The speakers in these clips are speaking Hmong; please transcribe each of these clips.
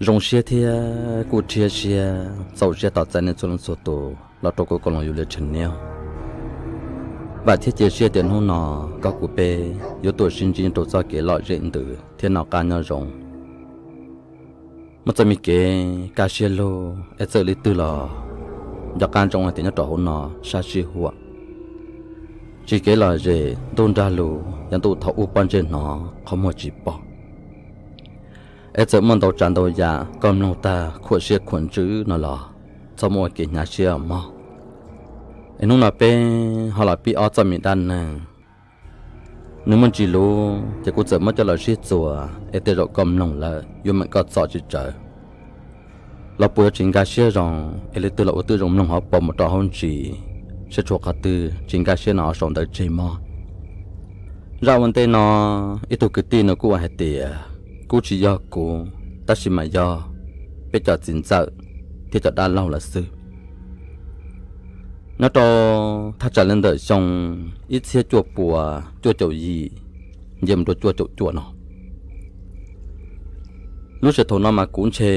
Zoo siab thiab kuj rhiab siab txaus siab tos txais nej txhua leej txhua tus los rau kuv Koom Loos Yus Li Tsheej Niaj. Vam thiab cia siab tias hnub no koj kuv peb yuav tuaj sib ntsib nyob rau txoj kev lom zem ntws thiab noj qab nyob zoo. Muaj txoj me kev kaj siab lug es txawm li twg los nco qab ntsoov hais tias nyob rau hauv no sab sib huam, tsis kev lom zem ntuj nrag lus yog ntuj thaum ub pob ntseg hnov qhov muag tsis pom. Es txawm muaj ntau tsav ntau yam koj mloog tag khuam siab khuam ntsws no los txhob muaj ua kev hnyav siab mog. Es hnub no peb ho los pib ob txoj me dab neeg. Nws muaj ntsis luv ces kuv txawm muab coj los sib txuas es tej zaum koj mloog lawm yuav meem koj txom tsis tsawv. Los puas yuav tsis nkag siab zoo, es li twg los ua twb zoo mloog hov pom mus rau hauv ntsis, saib tshuav qhov twg tsis nkag siab no ho sau ntawv tseg mog. Zaj ua ntej no, ib tug kwv tij no kuj ua hais tias, kuj tsis yog kuv, tab sis mas yog peb cov txiv ntxawm thiab cov dab laug lawm xwb. Nyob rau thaj tsam li ntawm xyoo ib txhiab cuaj puas cuaj caum yim nce mus rau cuaj caum cuaj no, lub sij hawm thaum no mas kuv ntshe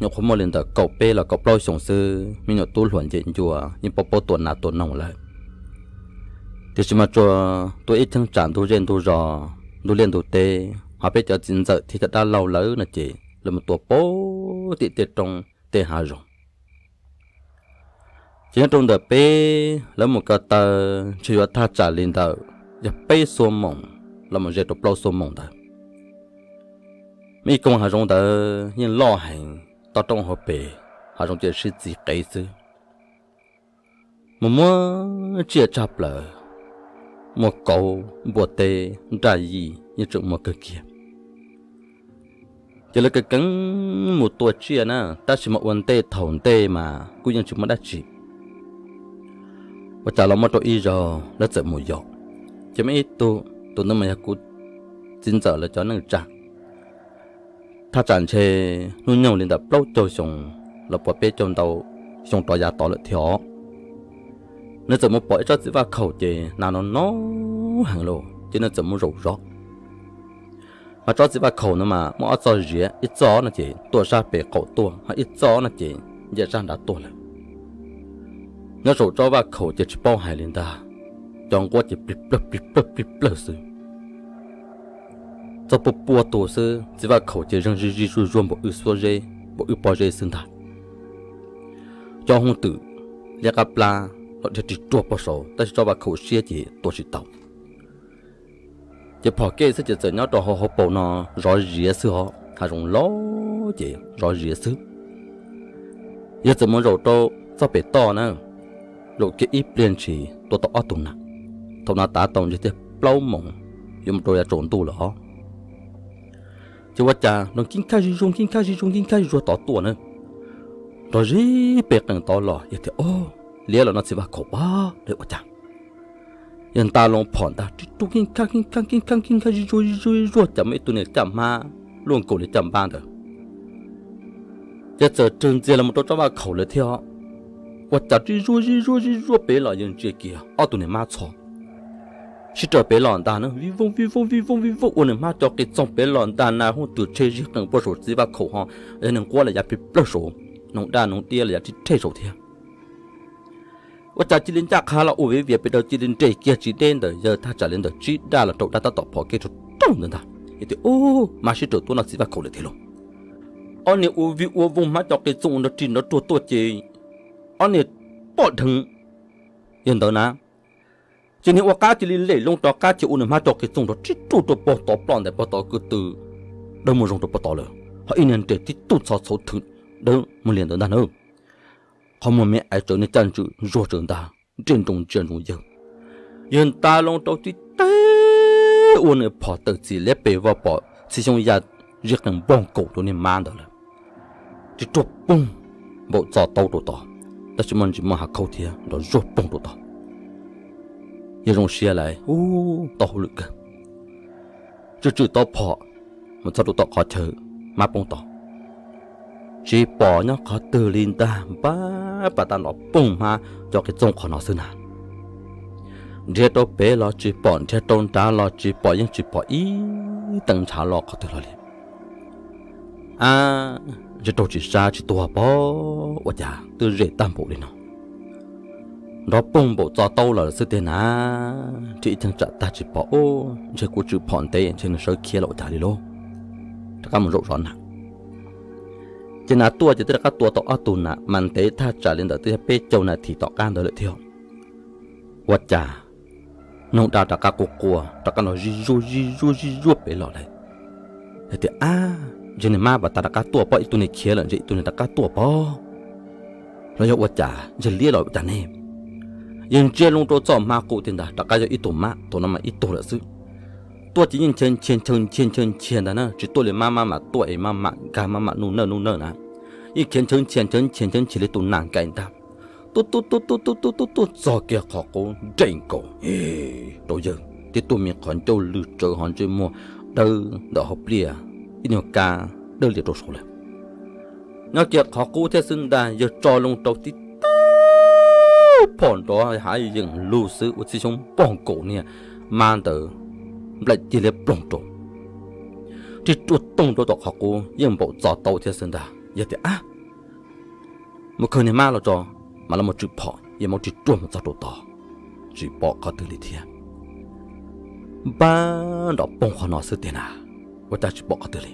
nyuam qhuav muaj li ntawm kaum peb los kaum plaub xyoos xwb, me nyuam tub hluas ncem ncua yeej paub paub tua nas tua noog lawm. Tiam sis mas tsuas tua ib cheeb tsam ntug zej ntug zos, ntug liaj ntug teb, ho peb cov txiv ntxawm thiab cov dab laug lawm no ces lawv mus tua puag tim tej roob tej hav zoov. Ces nyob rau ntawm peb lawv mus ko taw ntshe yuav thaj tsam li ntawm yog peb xuab moos los mus ze rau plaub xuab moos ntawd. Muaj ib koog hav zoov ntawd yeej loj heev, toj roob hauv pes, hav zoov ces sib txiv qev xwb. Mus muaj tsiaj tshaj plaws, muaj kauv, npua teb, nraj yij yeej tseem muaj kawg kiag. Ces lawv keev keev mus tua tsiaj na, tab sis mas ua ntej thaum ntej mas kuj yeej tsis muaj dab tsi. Ua cas los muaj rau ib zaug lawv txawm mus yos, ces muaj ib tug, tus ntawd mas yog kuv txiv ntxawm lawv cov neej tsa, thaj tsam ntshe hnub nyoog li ntawm plaub caug xyoo los puas peb caug ntau xyoo rov yav tod lawm thiab os. Nws txawm mus pom ib tsob txiv vaj khaum ces nas no no heev lauj, ces nws txawm mus zaum zov. Mas tsob txiv vaj khaum no mas muaj ob txoj ziav, ib txoj no ces tuaj sab pem qaum tuaj, ho ib txoj no ces nce sab nrad tuaj lawm. Nyob zaum tsob vaj khaum ces tsis paub hais li ntag, cov nquab ces plig plawg plig plawg plig plawg xwb. Txog puag puag tus xwb, txiv vaj khaum ces zeeg zij zij zuag zuag npaum wb xuab zeb, npaum wb pob zeb xwb ntag. Cov hooj twm liab qab plab los dhia ris ruag puag saud, tab sis tsob vaj khaum siab ces tua tsis tau. Ces phom kej xwb ces txawm nyob rau hauv hauv paus no zov ziav xwb os, hav zoov loj ces zov ziav xwb. Yog txawm mus zaum rau txoj pem toj na, zaum kiag ib pliag ntshis tua tau ob tug nas. Thaum no tav tau ntshe thiaj plaub moos yuav mus rau yav tsaus ntuj lawm os. Ces ua cas nrov kib khaj zij zuag kib khaj zij zuag kib khaj zij zuag tod tuaj na, nrov zeb pem qees tod los yog tias, o, liab los no txiv vaj khaum pab li ua cas. Yog nta loo phom ntag, ris rug kib khaj kib khaj kib khaj kib khaj zij zuag zij zuag zij zuag cas muaj ib tug niag caj hmab luaj nkaus li caj npab ntawd. Ces txawm rwg ntxiag los mus rau tsob vaj khaum lawm thiab. Ua cas zij zuag zij zuag zij zuag pem los yeej ntsia kiag ob tug niag mab txho sib raws pem los ntag na, vij vooj vij vooj vij vooj vij vooj ua niag hmab cov qis txoog pem los ntag, nas hooj twm tshe zig qees puag saum txiv vaj khaum ho, yog niag nquab los yav plig plawg saud, noog daj noog diab los yav rhib rhej saud thiab. Ua cas cia li ncaj qha los ua viav vias pem rau cia li nres kiag tsis deb ntawm yawg thaj tsam li ntawm tsib daj los rau daj tab tom phom kej rau rau ntawd ntag. Yog tias, u, mab sib raws tuaj noj txiv vaj khaum lawm thiab lauj. Ob niag ua vij ua vooj hmab cov qis txoog ua nrov ris nrov ruag tuaj ces ob niag poj dheev yawg ntawd na, ces niag ua qab cia li lem loo rov qab ces ua niag hmab cov qis txoog nrov rib ruj rau puag tod ploj ntais puag tod ko tw dawb muag zoo rau puag tod lawm, ho ib niag nres tib tug txho txhauv thwm dawb muag lias ntawd ntag na. Qhov muag me aiv tsawv niag caj ntswm zuag tsawv ntag, nres nroos ntsia ntsoov yawg. Yawg nta loo rau tib teg ua nws phom tawm txim liab pes vog pom txhia xyoob ya zig qees npaug nkaus rau niag mab ntawd lawm. Ris ruag poog npaum txo taub rau tod, tab sis muaj ntsis muaj hav khaub thiab nrov zuag poog rau tod. Yawg zoo siab lawm, u, tau hauj lwm kawg. Tswm tswm tau phom mus txog rau tom qhov chaw mab poob tod, tsis pom nyob qhov twg li ntag, npab pas tag nrho poog hmab cov qis txoog qhov no xwb na. Nrhiav rau pem los tsis pom, nrhiav rau nrad los tsis pom, yeej tsis pom ib teev ntshav los qhov twg los li. A, Ntshe raug tsis sab tsis tuag pob, ua cas twb ze tag npaum li no. Nrov poog npaum txo taub los xwb tiag na. Nrhiav ib cheeb tsam tag tsis pom, ub, ntshe kuv tsis phom ntev ntshe nws sawv khiav los ua cas li lauj. Rov qab mus zaum zov nas. Ces nas tuaj ces twb rov qab tua tau ob tug nas mas ntev thaj tsam li ntawm twb yog peb caug nas this tom qab ntawd lawm thiab. Ua cas noog da rov qab quaj quaj rov qab los zij zuaj zij zuaj zij zuaj pem los lawm. Yog tias, ab, ntshe niag mab pas tas rov qab tuaj pob, ib tug niag khiav lawm ntshe ib tug niag rov qab tuaj pob, los yog ua cas ntshe liab los ua cas ne. Yawg ntsia loo rau txoj hma qus tiag ntag, rov qab yog ib tug mab, thaum no mas ib tug lawm xwb. Tuaj ces yeej nchia nchia nchia nchia nchia nchia ntag na, tsis tuaj li mab, mab mam tuaj es mab mam nkag mab mam nuj nawj nuj nawj na. Yeej khiav nchia nchia nchia nchia nchia nchia li tus nas nkais ntag. Tuaj tuaj tuaj tuaj tuaj tuaj tuaj tuaj txog kiag qhov qub nres nkaus rau yawg, tib tug me qhov ncauj lwj tsawv ho ntsej muag dawb ntawm hauv pliaj, ib nyuag kab dawb lias rau saud lawm. Nyob kiag qhov qub thiab xwb ntag, yawg tso loo rau tib tug phom nrov hav yeem lug xwb, ua txij xyoob npog nkaus niag mab ntawd nplaim tig liab ploog rau. Rig ruaj toog rau tom qhov qub yeej npaum txo taub thiab xwb ntag. Yawg tias, ab, mus khaws niag mab los tso, mas los mus tswm phom, yawg mam rig ruaj mus txog rau tod, tsis pom qhov twg li thiab. Npab nrov poog qhov no xwb tiag na, ua cas tsis pom qhov twg li.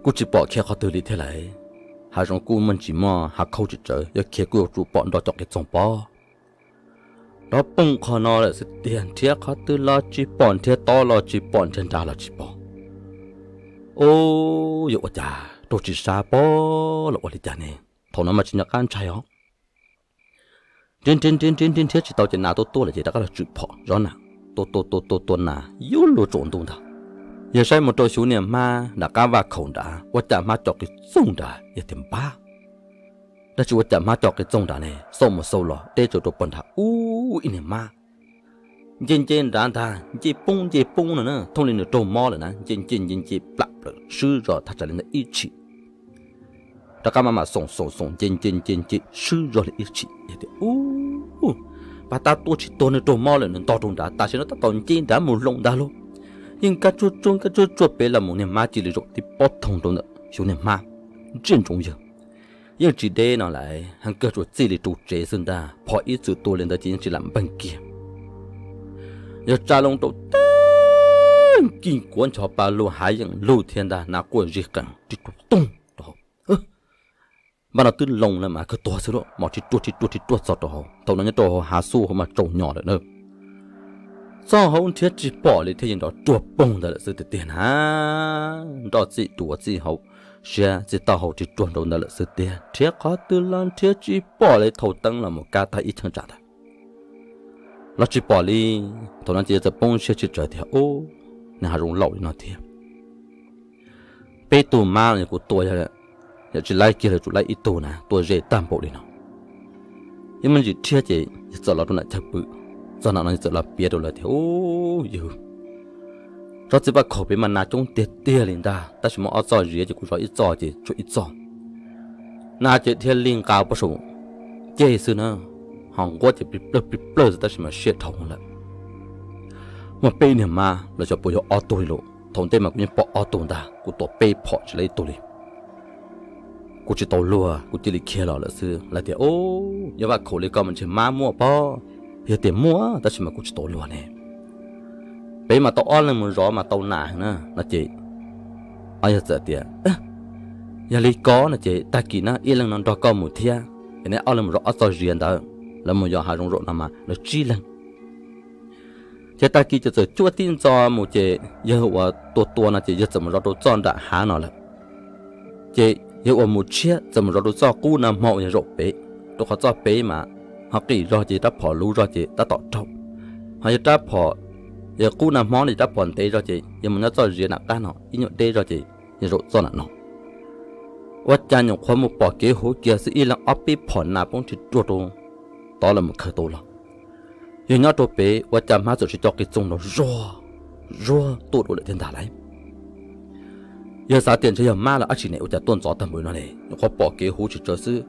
Kuj tsis pom khiav qhov twg li thiab lauj. Hav zoov kuj muaj ntsis muaj hav khaub tsis tsawv, yog khiav kuj yuav tsum pom nrov cov qis txoog pob. Nrov poog qhov no lawm xwb tiag, nrhiav qhov twg los tsis pom, nrhiav tod los tsis pom, nrhiav nrad los tsis pom. Ub, yog ua cas raug tsis sab pob los ua li cas ne? Thaum no mas tsis nco qab ntshai os. Nrhiav nrhiav nrhiav nrhiav nrhiav tsis tau ces nas tuaj tuaj lawm ces rov qab los tswm phom zov nas. Tua tua tua tua tua nas yuav luag tsaus ntuj ntag. Yawg saib mus rau xyuv niag hmab nram qab vaj khaum nrad, ua cas hmab co qis txoog nrad. Yawg tias, npab, dab tsi ua cas hmab co qis txoog nrad ne? Xauj mus xauj los deb tsawv rau pog nrad ub ib niag hmab nce nce nrad ntag, nce poob nce poob no na, thooj li nws raug mob lawm na, nce nce nce nce plam plaws swb zog thaj tsam li ntawm ib tshim. Rov qab maj mam xoom xoom xoom nce nce nce nce swb zog li ib tshim. Yawg tias, ub, pas tab tuaj tsis tuag, nws raug mob lawm nws nto rau nrad, tam sim no tab tom nce nrad mus hloov ntag lauj. Yeej nkag tsuag tsuag nkag tsuag tsuag pem los mus niag hmab cia li zaum tib pob thooj rau ntawm xyuv niag hmab ntsiag ntsoov yawg. Yeej tsis deb no lawm, heev kawg tsuas txij li ru tsev xwb ntag, phom ib txwm tua li ntawd ces yeej tsis lam npeeg kiag. Yawg tsa loo rau teb, nkig kuav nchov pa lug hav yeem lug thiab ntag, nas quaj zig qees rig ruaj toog rau hauv. Npab no twb loo lawm mas kawg tuag xwb lauj, mos rig ruaj rig ruaj rig ruaj txog rau hauv, thaum no nyob rau hauv hav xub hauv mas tsaus nyos lawm na. Txog hauv nrhiav tsis pom li thiab, yeej nrov ruaj poog ntawd lawm xwb tiag tiag na. Nroj txij duav txij hauv siab txij taub hau rig ruaj nrau ntawd lawm xwb tiag, nrhiav qhov twg los nrhiav tsis pom li, thau teeb los mus kab tag ib cheeb tsam ntawd los tsis pom li. Thaum no ces yawg txawm poob siab tsis tsawg tias, ub, niag hav zoov laus li no thiab. Peb tug mab los yog kuv tua, yog tsis laib kiag los tsum laib ib tug na, tua ze tag npaum li no. Yeej muaj ntsis rhiab ces yawg txawm los rau nram chaw pw, txog nram no yawg txawm los piav rau lawv tias, ub, yawg, zov txiv vaj khaum pem mas nas coob tiag tiag li ntag, tab sis muaj ob txoj ziav ces kuv zov ib txoj ces tshuav ib txoj. Nas ces dhia li nqa puag saum ceg xwb na, ho nquab ces plig plawg plig plawg xwb tab sis mas siab dhau lawm. Muaj peb niag mab los xyov puas yog ob tug li lawm, thaum ntej mas kuv yeej pom ob tug ntag, kuv tua peb phom tsis laib ib tug li. Kuv tsis tau luag, kuv cia li khiav los lawm xwb. Lawv tias, ub, yog vaj khaum li koj mas ntshe mab muaj pob. Yog tias muaj tab sis mas kuv tsis tau luag ne. Peb mas tau ob leeg mus zov mas tau nas na no ces, ob yawg txawm tias, yog li ko no ces tag kis na ib leeg no nrog koj mus thiab, es neb ob leeg mus zov ob txoj ziav ntawd, lawv mus yos hav zoov zaum no mas lawv tsib leeg. Ces tag kis ces txawm cuab tib ntxo mus ces yawg uas tua tua no ces yawg txawm mus zov rau txoj nram hav no lawm. Ces yawg uas mus tshiab txawm mus zov rau txoj qub nag hmo uas yog zaum pem, rau qhov txoj pem mas ho qis zog ces rab phom luv zog ces tab tom raug. Ho yog rab phom, yog qub nag hmo no ces rab phom ntev zog ces yawg mus nyob txoj ziav nram qab no ib nyuag deb zog ces yawg zaum txoj nram no. Ua cas nyuam qhuav mus pom kev huv kiag xwb ib leeg ob peb phom nas poob rig ruaj rau tod los mus khaws tau los. Yawg nyob rau pem ua cas hmab txawm tsis co qis txoog nrov zuag zuag tuaj dua lawm thiab ntag lauj. Yawg xav tias ntshe yog mab los dab tsi ne ua cas tuaj ntxov tag npaum no ne, nyuam qhuav pom kev huv tsis tsawv xwb.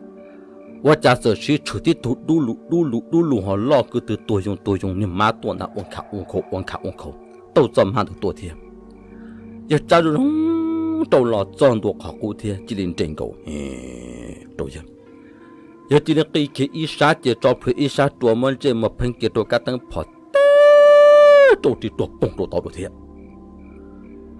Ua cas txawm sib tshwm tib tug dub lus dub lus dub lus ho loj kwv twg tuag yoog tuag yoog niag mab tuaj ntag ua nkhav ua nkhaus ua nkhav ua nkhaus tauj txoj hmab ntawd tuaj thiab. Yawg tsa zoo zoo rau los txog ntua qhov qub thiab cia li nres nkaus rau yawg. Yawg cia li qi kiag ib sab ces tso plhuav ib sab rua, muab ntsej muag pheej kiag rau kab teeb phom teb rau ris tuag poog rau tod dua thiab.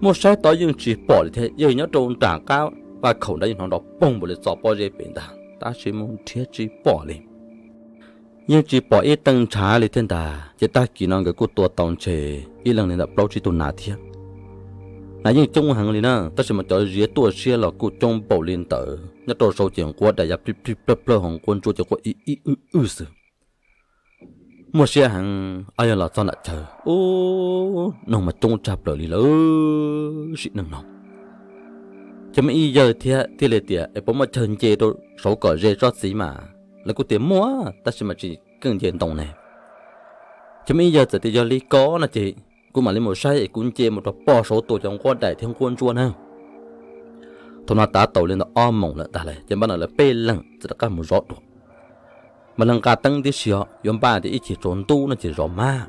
Muaj saib tod yeej tsis pom li thiab, yawg nyob rau nram qab vaj khaum nrad yeej hnov nrov poog npaum li txo pob zeb pem ntag, tab sis mus nrhiav tsis pom li. Yeej tsis pom ib teej ntshav li thiab ntag. Ces tag kis no nkawd kuj tua tau ntshe ib leeg li ntawm plaub tsib tug nas thiab. Nas yeej coob heev li na, tab sis mas cov ziab tuaj siab los kuj coob npaum li ntawd. Nyob rau saud ces nquab dais ya plij plij plawg plawg, hos nquab ntsuab ces quaj ib ib wb wb xwb. Muaj siab heev, ob yawg los txog nram chaw ub, noog mas coob tshaj plaws li lawm sim neej no. Ces muaj ib yawg thiab thiaj li tias es puas muaj chaw nce rau saud kom ze tsob txiv mas, lawv kuj tias muaj tab sis mas tsis keej nce ntoo ne. Ces muaj ib yawg txawm tias yog li ko no ces kuv mam li mus saib es kuv nce mus rau pog saud tua cov nquab dais thiab nquab ntsuab na. Thaum no tav tau li ntawm ob moos lawm ntag lawm ces npaj no lawv peb leeg txawm rov qab mus zov dua. Mas lawv nqa teeb tib si yuav npaj tias ib chim tsaus ntuj no ces zov mab.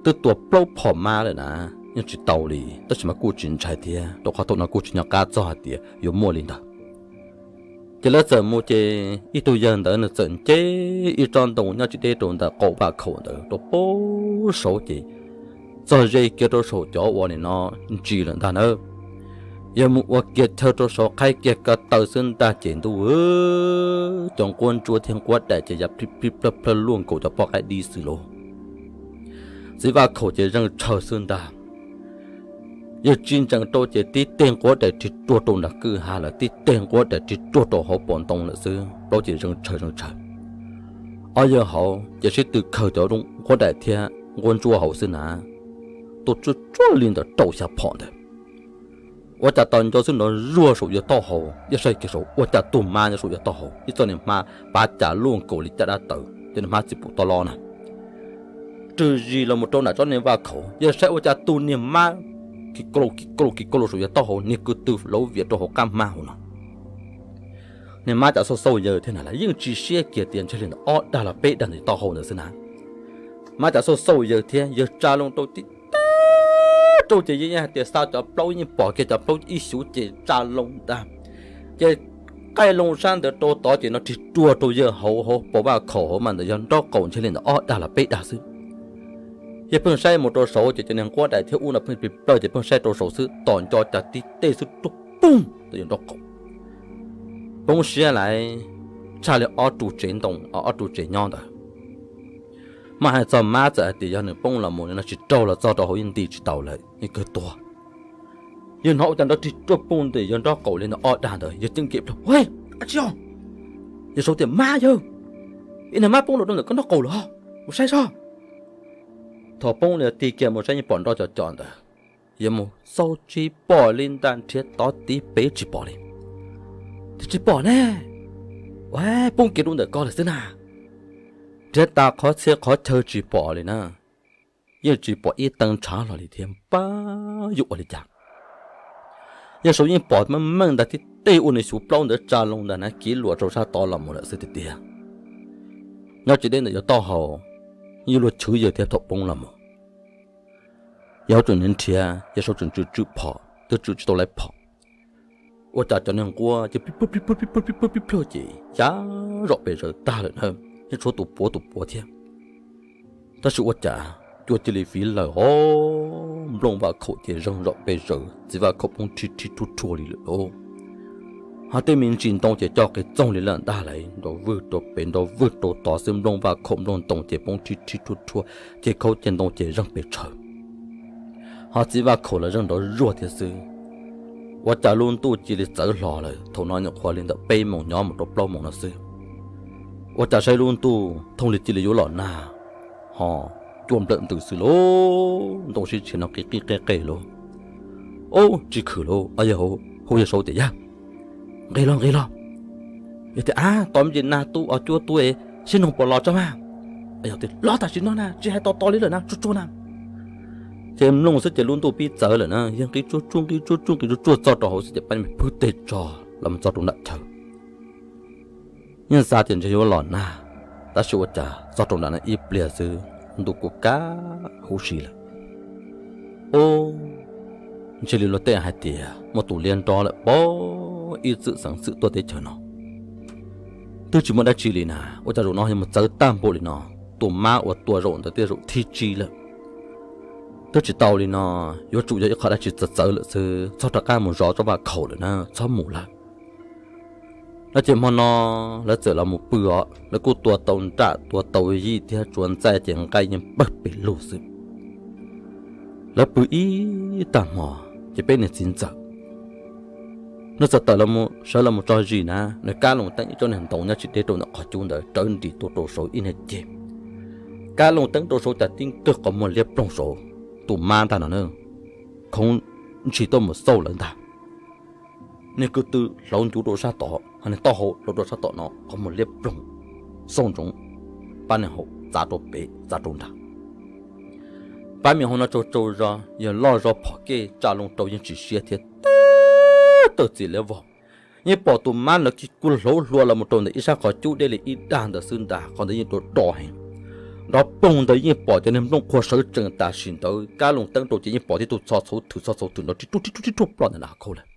Twb tua plaub phom mab lawm na, yeej tsis tau li, tab sis mas kuj tsis ntshai thiab rau qhov thaum no kuj tsis nco qab txog hais tias yuav muaj li ntawd. Ces lawv txawm mus ces ib tug yawg ntawd nws txawm nce ib tsob ntoo nyob tsis deb rau ntawm qaum vaj khaum ntawd rau pem saud ces txog ze kiag rau saum cov uas nim no ntsis lawm ntag nawb. Yawg mus ua kiag chaw rau saud qhaib kiag ko taw xwb ntag ces ntuj, cov nquab ntsuab thiab nquab dais ces ya plij plij plawg plawg luaj nkaus cov poj qaib dib xwb lauj. Txiv vaj khaum ces zeeg tshaw xwb ntag. Yawg tsis ntsees rau ces tib teg nquab dais ris ruag rau nram kwj ha lawm, tib teg nquab dais ris ruag rau hauv paus ntoo lawm xwb, plaub ces zeeg tshaw zeeg tshaw. Ob yawg hauv ces sib tw khaws cov nquab dais thiab nquab ntsuab hauv xwb na, tuaj tsuag tsuag li ntawm rau xya phom ntawd. Ua cas tos nco xwb nrov zuag saum yawg taub hau, yawg saib kiag saud ua cas tus mab nyob saum yawg taub hau, ib txoj niag hmab pav cas luaj nkaus li caj dab tawv, cov niag hmab txiv pum toj lob na. Rwg zis los mus rau nram tsob niag vaj khaum, yawg saib ua cas tus niag mab kis kau kis kau kis kau saum yawg taub hau, niag kwv tw lauv vias rau hauv qab hmab hauv no. Niag mab cas xauj xauj yawg thiab na, yeej tsis siab kiag tias ntshe li ntawm ob dag los peb dag ntawm taub hau ntawd xwb na. Mab cas xauj xauj yawg thiab, yawg tsa loo rau tib teg rau ces yeej hais tias xa cov plaub, yeej pom kiag cov plaub ib xyuv ces tsa loo ntag. Ces qaij loo sab ntawd rau tod ces no ris ruag rau yawg hauv hauv paus vaj khaum hauv mas ntawd yog nraub qaum ntshe li ntawm ob dag los peb dag xwb. Yawg pheej saib mus rau saud ces cov niag nquab dais thiab ub no pheej plig plawg ces pheej saib rau saud xwb, tos nco cas tib teg xwb ruaj poog ntawm yawg nraub qaum. Poob siab lawm, tshaj li ob ru tsev ntoo, ob ru tsev nyob ntawd. Maj hais txog mab txawm hais tias yog nws poob los mus no tsis raug los txog rau hauv yeej nti tsis tau lawm, yeej kawg tuag. Yawg hnov ua cas nrov rig ruaj poog ntawm yawg nraub qaum li ntawm ob dag ntawd, yawg ceeb kiag plaws, Ua tsis yog? Yawg saud tias, Mab yawg, ib niag mab poob rau ntawm koj nraub qaum lawm, mus saib soj. Thaum poob li tig kiag mus saib yeej pom nrov co co ntawd. Yawg mus xauj tsis pom li ntag, nrhiav tod tiv pem tsis pom li. Twb tsis pom ne, ua poob kiag rau ntawm ko lawm xwb na. Nrhiav tas qhov txhia qhov chaw tsis pom li na, yeej tsis pom ib tee ntshav los li thiab, pab yuav ua li cas. Yawg saud yeej pom meej meej ntag, tib teg ua nws xyuv plaub ntawd tsa loo ntag na, kiv luam rau sab tod los mus lawm xwb tiag tiag. Nyob tsis deb ntawm yawg taub hau, yeej luag chwv yawg thiab thaum poob los mus. Yawg tseem nrhiav, yawg saud tseem tswm tswm phom twb tswm tsis tau lawm phom. Ua cas cov niag nquab ces plig plawg plig plawg plig plawg plig plawg ces ya zom pes zaws tag lawm na, yeej tshuav tus puav tus puav thiab. Tab sis ua cas cua cia li fiv lawm hos, nplooj vaj khaum ces zeeg zom pes zaws, txiv vaj khaum poob rhib rhib rhuaj rhuaj li lawm lauj. Hos tej me ntsis ntoo ces coj qis txoog li lawm ntag lauj, nrov vwg rau pem nrov vwg rau tod xwb, nplooj vaj khaum nplooj ntoo ces poob rhib rhib rhuaj rhuaj, ces khaub ces ntoo ces zeeg pes tshaws. Hos txiv vaj khaum los zeeg nrov zuag thiab xwb. Ua cas lub ntuj cia li txawv hlo lawm, thaum no nyuam qhuav li ntawm peb moos nyob mus rau plaub moos no xwb. Ua cas saib lub ntuj thooj li cia li yuav los nag, hos cua nplawm ntws xwb lauj, ntoo sib tshiav no qis qis qe qe lauj. Ub, tsis khwm lauj, yawg hu yawg saud tias, Yawg, nqis los nqis los. Yawg tias, Ab, tos me ntsis nag tu os, cua tu es sib noog puas los tso mas. Yawg tias, Los tam sim no na, tsis hais tos tos li lawm na, tsuag tsuag na. Ces mloog xwb ces lub ntuj pib txawv lawm na, yawg nqis tsuag tsuag nqis tsuag tsuag nqis tsuag tsuag txog rau hauv xwb ces pab phwj teg tso los txog rau nram chaw. Yeej xav tias ntshe yuav los nag, tab sis ua cas txog rau nram no ib pliag xwb ntuj kuj kaj huv si lawm. Ub, Ntshe li luag tej hais tias muaj tus liab nrob lawm pab ib txwm xeev txwm tuaj teb chaws no. Twb tsis muaj dab tsi li na, ua cas zaum no yuav mus txawv tag npaum li no, tus mab uas tua zaum ntawd twb zaum thib tsib lawm. Twb tsis tau li no, yuav tsum yog ib qho dab tsi txawv txawv lawm xwb, txhob rov qab mus zov tsob vaj khaum lawm na, txhob mus lawm. No ces hmo no lawv txawm los mus pw os, lawv kuj tua tau nram tua tau yij thiab tsuav ntxaij ces nqaij yeej pawg pes lug xwb. Lawv pw ib tag hmo, ces peb niag txiv ntxawm nws txawm tawm los sawv los mus tso zis na, nws kab loo teeb ib tsob niag ntoo nyob tsis deb rau ntawm qhov cub ntawd rawv nris tuaj rau saud ib niag ceg. Kab loo teeb rau saud cas tib nkawg qhov muag liab ploog saud, tus mab ntag no na, khoov ntshis tuaj mus xauj lawv ntag. Niag kwv tw hlauv ncuv rau sab tod, ho niag taub hau hlauv rau sab tom no, qhov muag liab ploog, xauj ntsoov, pab niag hauv txav rau pem txav rau nrad. Pab me hauv no tsaug tsaug zog, yog loj zog phom kej tsa loo rau yeej tsis siab thiab, tawg txim liab vog. Yeej pom tus mab ntawd kiv kua hlauv hlua los mus rau ntawm ib sab qhov cub deb li ib dag ntawd xwb ntag, qhov ntawd yeej do do heev. Nrov poog ntawd yeej pom cov niag nplooj qhuav sawv tsees tam sim ntawd, kab loo teeb rau ces yeej pom tib tug txho txhauv thwm txho txhauv thwm nrov ri ruj ri ruj ri ruj ploj ntawm nram hav khaub lawm.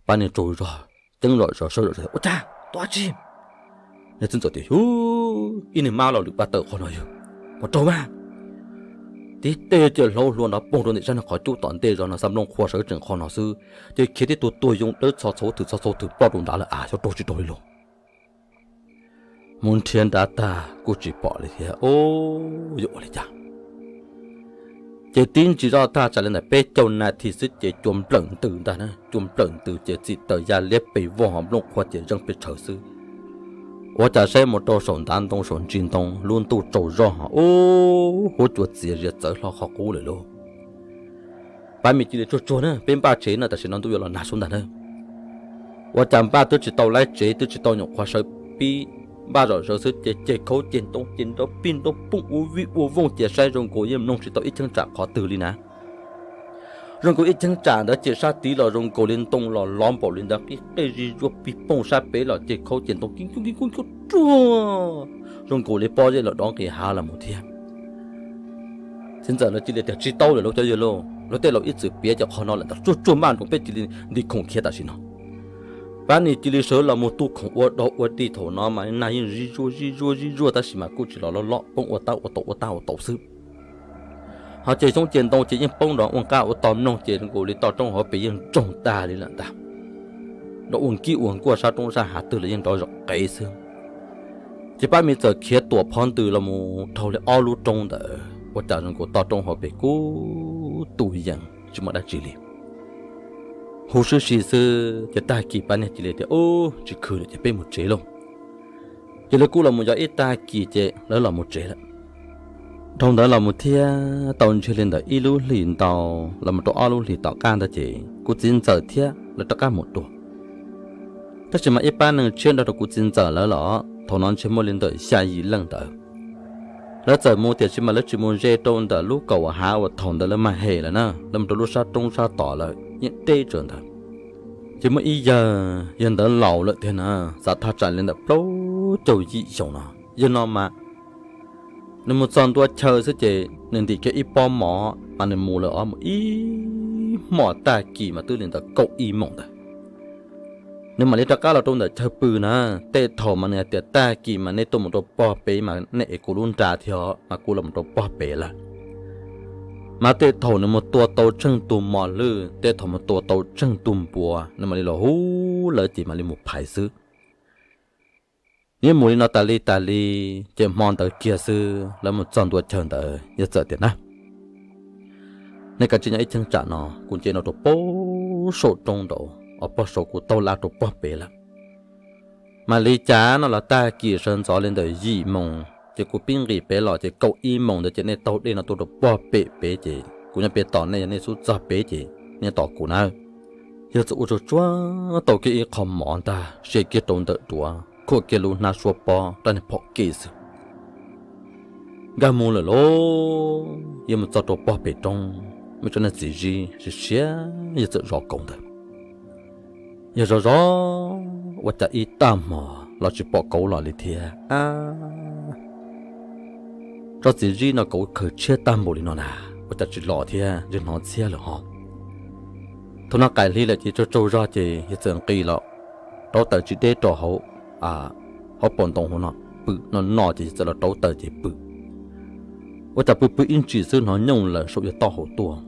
Pab niag tsaug zog, ceeb zom zaws sawv zom zaws, ua cas tua dab tsi? Niag txiv ntxawm tias, Hu, ib niag mab los lwm pab tawm qhov no yog, mus raug mas. Tib teg ces hlauv hlua nrov poog rau ntawm sab niag qhov cub tom ntej zog no, xa nplooj qhuav sawv tsees qhov no xwb, ces khiav tib tug tuag yoo dawb txho txhauv thwm txho txhauv thwm ploj rau nrad lawm, a, xyov raug tsis raug li lauj. Mus nrhiav nrad tag kuj tsis pom li thiab, o, yuav ua li cas? Ces tib ntsis zoj tag tsam li ntawm peb caug nas this xwb ces cua nplawm ntws ntag na, cua nplawm ntws ces txim taws ya liab pes vog, ho nplooj qhuav ces zeej pes tshawv xwb. Ua cas saib mus rau saum ntav ntoo saum ntsis ntoo lub ntuj tsaug zog ho, u, huab cua txias zias txawv hlo qhov qub lawm lauj. Pab me cia li tsuag tsuag na, peb npaj tsev na, tam sim no ntuj yuav los nag sub ntag na. Ua cas npaj twb tsis tau laib tsev, twb tsis tau nyuam qhuav sawv pib, npaj zom zaws xwb ces ceg khaub ceg ntoo ces nrov pij nrov pooj ua vij ua vooj ces saib zoo nkaus yeej mloog tsis tau ib cheeb tsam qhov twg li na. Zoo nkaus ib cheeb tsam ntawd ces sab tid los zoo nkaus li ntoo los lov npaum li ntawd, qij qej zig zuag pig pooj, sab pem los ceg khaub ceg ntoo kib kub kib kub kub ruag, zoo nkaus li pob zeb los dov nqis hav los mus thiab. Txiv ntxawm lawv cia li tias, Tsis tau lawm lauj cov yawg lauj, luag tej laus ib txwm piav cov qhov no lawm ntag, tsuag tsuag maj nroos peb cia li nti khoom khiav tam sim no. Pab nim cia li sawv los mus tu khoom ua dog ua dig, thaum no mas nag yeej zig zuag zig zuag zig zuag tab sis mas kuj tsis los loj loj, poob ua tab ua tau ua tab ua tau xwb. Ho ces xyoob ces ntoo ces yeej poob nrov ua nqaj ua tog mloog ces zoo nkaus li toj roob hauv pes yeej ntsoog tag li lawm ntag. Nrov ua nkib ua nkuaj sab roob sab hav twg los yeej nrov zom qev xwb. Ces pab me txawm khiav tuam phov ntws los mus dhau li ob lub roob ntawd, ua cas zoo nkaus toj roob hauv pes kub tu yees tsis muaj dab tsi li. Hu sib si xwb ces tag kis pab niag cia li tias, Ub, tsis khwv lawm ces peb mus tsev lauj. Ces lawv kuj los mus yos ib tag kis ces lawv los mus tsev lawm. Dhau ntawd los mus thiab tau ntshe li ntawm ib lub hlis ntau los mus rau ob lub hlis tom qab ntawd ces kuv txiv ntxawm thiab lawv rov qab mus dua. Tab sis mas ib pab neeg tshiab nrog rau kuv txiv ntxawm lawv los thaum no ntshe muaj li ntawm xya yim leej ntawd. Lawv txawm mus tiam sis mas lawv tsis mus ze rau ntawm lub kaum hav uas thaum ntawd lawv mag hem lawm na, lawv mus rau lub sab roob sab tod lawm yeej deb tsawv ntawd. Ces muaj ib yawg, yawg ntawd laus lawm thiab na, xav thaj tsam li ntawm plaub caug yim xyoo no. Yawg no mas nws mus txog ntua chaw xwb ces nws ntim kiag ib pob mov mas nws mus lawm os, mus ib hmos tag kis mas twb li ntawm kaum ib moos ntawd. Nws mam li rov qab los rau ntawm chaw pw na. Tej thaum mas nws hais tias, Tag kis mas nej tuaj mus rau pog pem mas nej ev kuv lub nra thiab mas kuv los mus rau pog pem lawm. Mas tej thaum nws mus tua tau tsheej tus mos lwj, tej thaum mus tua tau tsheej tus npua, nws mam li los hu lawv ces mam li mus phais xwb. Nws mus li no tas li tas li, ces hmo ntawd kiag xwb lawv mus txog ntua chaw ntawd yawg txawm tias na, Nej kav tsij nyob ib cheeb tsam no, kuv nce no rau pog saum roob nraud, os pog saud kuv taug laj rau pog pem lawm. Mam li cas no los tag kis sawv ntxov li ntawm yim moos ces kuv pib nqis pem los ces kaum ib moos ntawd ces nej taug dej no tuaj rau pog pem pem ces kuv nyob pem tos nej, yog nej xub txog pem ces nej tos kuv na. Yawg txawm ua tsuag tsuag tau kiag ib qho mov ntag, sia kiag rau ntawm duav, khuam kiag lub hnab suab pob rab niag phom kej xwb. Nkag mus lawm lauj, yawg mus txog rau pog pem roob, muaj ib tsob niag txiv zib siab siab, yawg txawm zov kauv ntawd. Yawg zov zov ua cas ib tag hmo los tsis pom kauv los li thiab. Tsob txiv zib no kauv khaws tshiab tag npaum li no na, ua cas tsis los thiab, yawg hnov ntxhiab lawm ho. Thaum no qaim hli lawm ces tsaug tsaug zog ces yawg txawm nqis los rauv taws tsis deb rau hauv, hauv paus ntoo hauv no pw no no ces yawg txawm los rauv taws ces pw. Ua cas pw pw ib ntsis xwb hnov nyooj laws saum yawg taub hau tuaj,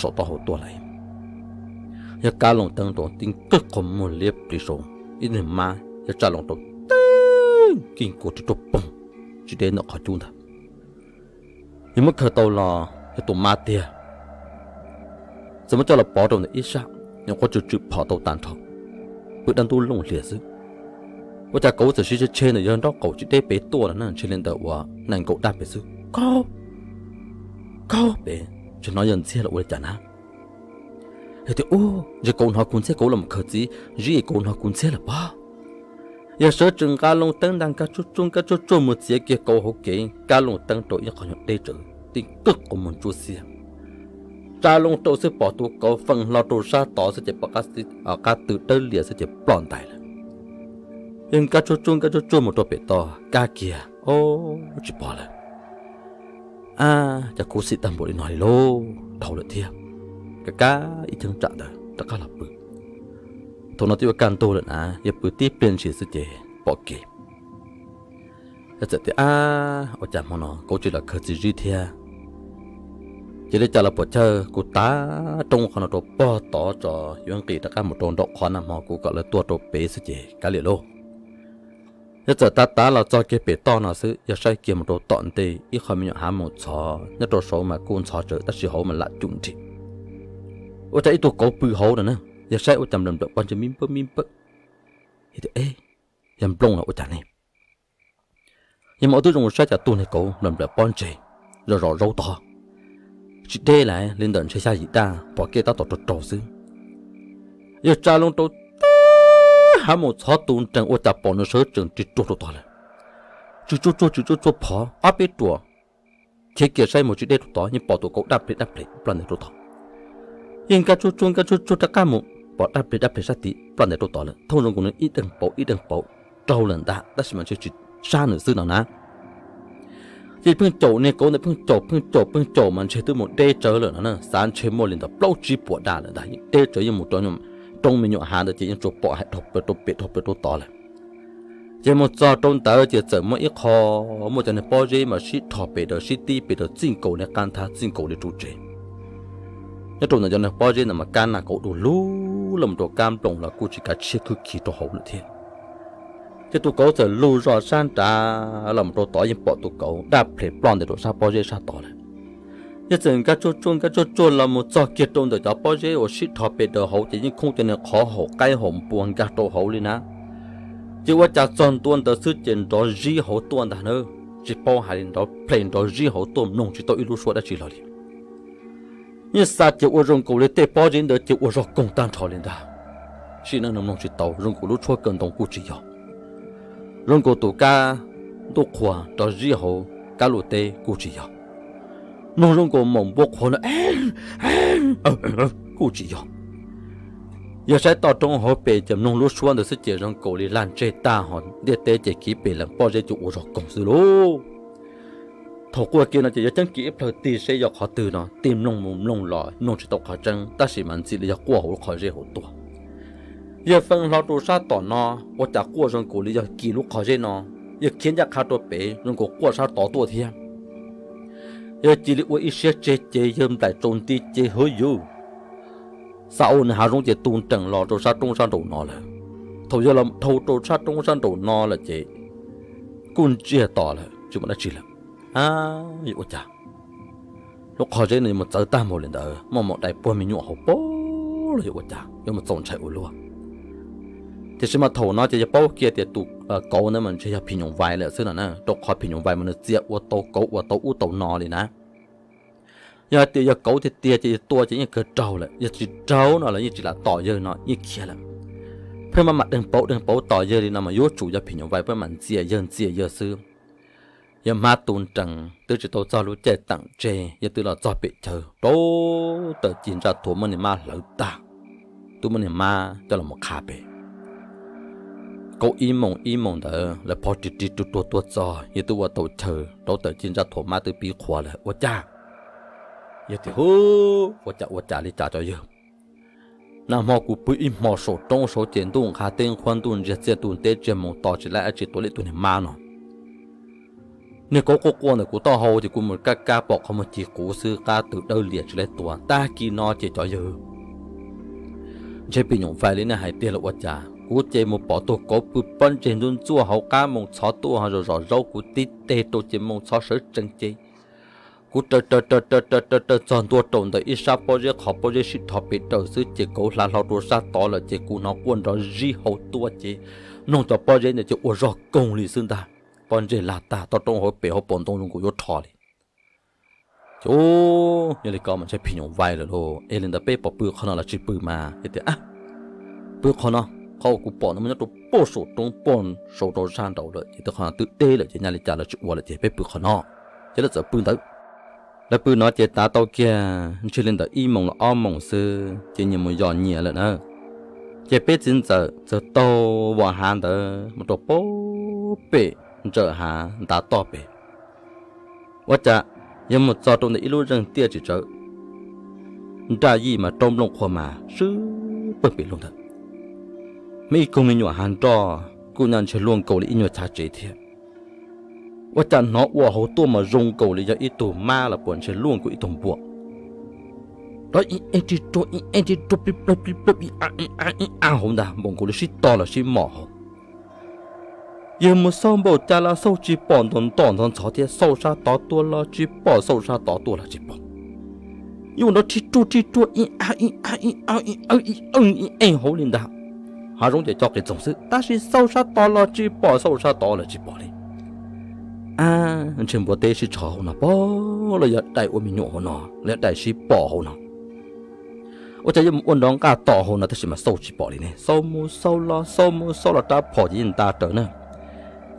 saum taub hau tuaj lawm. Yawg kab loo teeb rau tib nqwj qhov muag liab pliv saum ib niag mab, yawg tsa loo rau tib nkeeg kua ris ruaj poog tsis deb ntawm qhov cub ntag. Yawg muab khaws tau los yog tus mab tiag, txawm muab coj los pov rau ntawm ib sab, nyuam qhuav tsw tsw phom tau tag nrho, pw dab ntub looj hlias xwb. Ua cas kauv txawm siv tshe tshe ntawm yawg nraub qaum tsis deb pem tuaj no na, ntshe li ntawm uas nees nkaum daj pem xwb, kauv, kauv pem, tsis hnov yawg ntxiag los ua li cas na. Yawg tias, Ub, ntshe kauv hnov kuv ntxiag, kauv los mus khaws txiv zib es kauv hnov kuv ntxiag lawm pob. Yawg sawv tsees nqa loo teeb nta nkag tsuag tsuag nkag tsuag tsuag mus txiav kiag kauv hauv kev, kab loo teeb rau ib qho nyuag deb tsawv, tib nqwj qhov muag ntsuab xiab. Tsa loo rau xwb pom tus kauv feem hlo rau sab tod xwb ces pom qab tw dawb lias xwb ces ploj ntais lawm. Yawg nkag tsuag tsuag nkag tsuag tsuag mus rau pem toj kab kiag, o, tsis pom lawm. Ab, cas khuv xim tag npaum li no li lauj, dhau lawm thiab. Kab kab ib cheeb tsam ntawd rov qab los pw. Thaum no twb yuav kaj ntug lawm na, yawg pw tib pliag ntshis xwb ces pom kev. Yawg txawm tias, Ab, ua cas hmo no kauv tsis los khaws txiv zib thiab? Ces li cas los puas chawj, kuv tav roob qhov no rau pog tod tso, yuav nqis rov qab mus rau nraum qhov nag hmo kuv kom lawv tuaj rau pem xwb ces kav liam lauj. Yawg txawm tav tav los txog kiag pem toj no xwb, yawg saib kiag mus rau tom ntej ib qho me nyuam hav maum txhov, nyob rau saud mas kuj ntxhov tsawv tab sis hauv mas lam cum nrim. Ua cas ib tug kauv pw hauv no na, yawg saib ua cas nplawm nplawm pob ntseg mib npawj mib npawj. Yawg tias, Yog nplooj los ua cas ne? Yawg mam ua tib zoo saib cas tus niag kauv nplawm nplawm pob ntseg zom zom zaub tog, tsis deb lawm li ntawm ntshe xya yim daj, pom kev tab tom rau rau xwb. Yawg tsa loo rau tib hav maum txhov tus nrees ua cas pom nws sawv tsees ris ruag rau tod lawm. Tsw tsuag tsuag tsw tsuag tsuag phov ob peb ruam, khiav kiag saib mus tsis deb rau tod yeej pom tus kauv daj ples daj ples ploj ntais rau tod. Yeej nkag tsuag tsuag nkag tsuag tsuag rov qab mus pom daj ples daj ples sab tid ploj ntais rau tod lawm, thooj zoo nkaus nws ib deeg pauv ib deeg pauv raug lawm ntag tab sis mas ntshe tsis sab nws xwb no na. Ces pheej caum niag kauv ntawd pheej caum pheej caum pheej caum mas ntshe twb mus deb tsawv lawm no na, xav ntshe muaj li ntawd plaub tsib puas daj lawm ntag, yeej deb tsawv yeej mus rau roob me nyuam hav ntawd ces yeej tsuas pom hais dhau plaws rau pem dhau plaws rau tod lawm. Ces mus txog rau ntawd ces txawm muaj ib qho, muaj cov niag pob zeb mas sib rho pes daws sib tib pes daws txij nkaus li qab nthab txij nkaus li ru tsev. Nyob rau ntawm cov niag pob zeb ntawd mas kab nag kauv du lug los mus rau kab nploos los kuj tsis kav tshiab khwb khi rau hauv lawm thiab. Ces tus kauv txawm lug zoj sab nrad los mus rau tod yeej pom tus kauv daj ples ploj ntais rau sab pob zeb sab tod lawm. Yawg txawm nkag tsuag tsuag nkag tsuag tsuag los mus txog kiag rau ntawm cov pob zeb uas sib rho pes daws hauv ces yeej khoob cov niag qhov haum qaib haum npua nkag rau hauv li na. Ces ua cas txog ntua ntawd xwb ces nrov zib hauv tuaj ntag na, tsis paub hais li nrov ples nrov zib hauv tuaj mloog tsis tau ib lub suab dab tsi los li. Yeej xav ces ua zoo nkaus li tej pob zeb ntawd ces ua zog koog tag nrho li ntag. Sim neej no mloog tsis tau, zoo nkaus lub tshuab kaw ntoo kuj tsis yog, zoo nkaus tus kab ntuj qhua nrov zib hauv kab lub teb kuj tsis yog, mloog zoo nkaus maum npua qhuav no kuj tsis yog. Yawg saib toj roob hauv pes ces mloog lub suab ntawd xwb ces zoo nkaus li lag ntseg tag ho ntiaj teb ces kiv pes lees pob zeb ces ua zog koog xwb lauj. Thaum quaj kiag no ces yawg ceeb kiag ib plhaw tig seb yog qhov twg no, tig mloog mus mloog los mloog tsis tau qhov tseeb tab sis mas ntxim li yog quaj hauv lub qhov zeb hauv tuaj. Yawg feej hlo rau sab tom no, ua cas quaj zoo nkaus li yog kis lub qhov zeb no, yawg khiav ncaj qha rau pem zoo nkaus quaj sab tod tuaj thiab. Yawg cia li ua ib siab tseg ces yawg nplaim tsaus nti ces hwv yus xa ua nws hav zoov ces tu nrees los rau sab roob sab nraum no lawm. Thaum yawg los dhau rau sab roob sab nraum no lawm ces kuj ntsiag to lawm tsis muaj dab tsi lawm. A, yuav ua cas, lub qhov zeb no yuav mus txawv tag npaum li ntawd, muaj maum dais puag me nyuam hauv paus los yuav ua cas, yuav mus txaus ntshai ua luaj. Tiam sis mas thaum no ces yawg paub kiag tias tus kauv ntawd mas ntshe yog phim nyuj vais lawm xwb no na, rau qhov phim nyuj vais mas nws txia ua tau kauv ua tau ub tau no li na. Yog hais tias yog kauv tiag tiag ces yawg tua ces yeej kawg raug lawm, yog tsis raug no los yeej tsis lam tom yawg no yeej khiav lawm. Pheej maj mam deeg pauv deeg pauv tom yawg li no mas yuav tsum yog phim nyuj vais pheej mam ntxias yawg ntxias yawg xwb. Yawg hmab tu nrees twb tsis tau txog lub caij teem tseg, yawg twb los txog pem chaw rau tawm ci ntsa thuav muab niag mab hlawv tag, twb muab niag mab coj los mus qha pem. Kaum ib moos ib moos ntawd lawv phov ris ris ruag ruag tuaj txog, yawg twb ua tau chaw rau tawm ci ntsa thuav mab twb pib qhuav lawm ua cas Yog tias, Hu, ua cas ua cas li cas cov yawg? Nag hmo kuv pw ib hmo saum roob saud ces ntuj nqha teb nqhuab ntuj ntsiag txiaj ntuj teb tsiaj moos to tsis laib dab tsi tuav li tus niag mab no. Niag kauv quaj quaj ntawm kuv taub hau ces kuv mus kab kab pom qhov muag ci quv xwb, qab tw dawb lias tsis laib tua. Tag kis no ces cov yawg, ntshe phim nyuj vais li nej hais tiag los ua cas, kuv ces mus pom tug kauv pw pob ntseg ntxuaj ntxuaj hauv qab moos txhov tuaj ho zom zom zaub kuv tib teg rau ces moos txhov sawv tsees ces kuv raws raws raws raws raws raws raws txog ntua rau ntawm ib sab pob zeb, qhov pob zeb sib dhos pes daws xwb ces kauv hla hlo rau sab tod lawm ces kuv hnov quaj nrov zib hau tuaj ces noog cov pob zeb ntawd ces ua zog koog li xwb ntag. Pob ntseg lag tag, toj roob hauv pes hauv paus ntoo zoo nkaus yuav rho li. Ces, Yog li ko mas ntshe phim nyuj vais lawm lauj. Es li ntawd peb puas pw qhov no los tsis pw mas? Yog tias, Pw qhov no, qhov uas kuv pom no muaj nyob rau puag saum roob puag saud rau sab nraud lawm ces twb qhov no twb deb lawm ces nyaj li cas los tsis ua lawm ces peb pw qhov no. Ces lawv txawm pw ntawd. Lawv pw no ces tav tau kiag ntshe li ntawm ib moos los ob moos xwb ces nyias mus yos nyias lawm na. Ces peb txiv ntxawm txawm taug vam hav ntawd mus rau puag pem ntsawm hav ntav toj pem. Ua cas yog mus txog rau ntawm ib lub zeeg tiaj tsis tsawv, nraj yij mas raub nplooj qhua mas swb pawg pem lug ntawd. Muaj ib koog me nyuam hav nroj kuj nyaj ntshe luaj nkaus li ib nyuag chav tsev thiab. Ua cas hnov ua hauv tuaj mas zoo nkaus li yog ib tug mab los puas ntshe luaj nkaus ib tug npua. Rov ib eeg rig ruag ib eeg rig ruag plig plawg plig plawg ib a ib a ib a hauv ntag, npaum nkaus li sib to los sib mos hauv. Yog mus xauj npaum cas los xauj tsis pom, ntom ntom ntxhov ntxhov thiab, xauj sab tod tuaj los tsis pom, xauj sab tod tuaj los tsis pom. Yuav nrov rig ruag rig ruag ib a ib a ib a ib a ib a ib eeg hauv li ntag. Hav zoov ces co qis txoog xwb tab sis xauj sab tod los tsis pom, xauj sab tod los tsis pom li. A, ntshe npua teb sib tshov hauv no pob, los yog dai ua me nyuam hauv no, los yog dai sib pom hauv no. Ua cas yuav mus ua nrov nqaj tom hauv no tab sis mas xauj tsis pom li ne. Xauj mus xauj los xauj mus xauj los rab phom ces yeej nta raws na,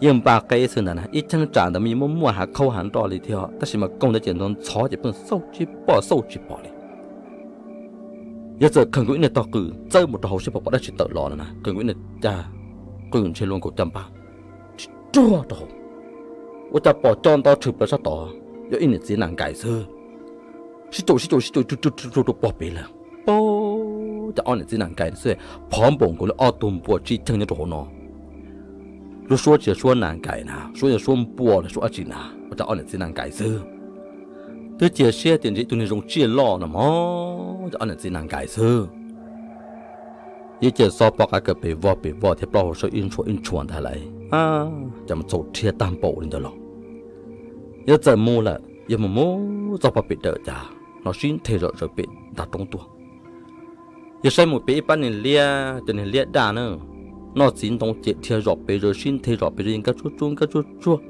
yeej npaj qeb xwb ntag na. Ib cheeb tsam ntawd mas yeej muaj muaj hav khaub hav nroj li thiab tab sis mas koog ntawd ces ntxhov ntxhov ces pheej xauj tsis pom xauj tsis pom li. Yog txawm khaws nkaus ib niag tog qws txawb mus rau hauv seb puas pom dab tsi tawm los no na, khaws nkaus ib niag caj qws ntshe luaj nkaus caj npab, tsis ruag rau hauv. Ua cas pom co nto tshwm plaws sab tod, yog ib niam txiv nas nkais xwb. Sib caum sib caum sib caum rug rug rug rug rau pog pem lawm. Pab, cas ob niam txiv nas nkais xwb, phov npaum nkaus li ob tug npua tsib cheej nyob rau hauv no. Lub suab tsis yog suab nas nkais na, suab yog suab npua los suab dab tsi na, ua cas ob niam txiv nas nkais xwb. Twb cia siab tias ntshe ib tug niag zoo tsiaj loj no mog, cas ob niam txiv nas nkais xwb. Yeej cia xov pov qav kaws pes vog pes vog thiab plaub hau sawb ib ntshua ib ntshua ntag lauj, cas mus txaus rhiab tag npaum li ntawd los. Yog txawm mus lawm, yog mus mus txog pog pem dawm cas hnov sib nthe zom zaws pem ntav roob tuaj. Yog saib mus pem ib pab niag liab, cov niag liab daj na, noj txiv ntoo ces dhia zom pes zaws sib nthe zom pes zaws nkag tsuag tsuag nkag tsuag tsuag.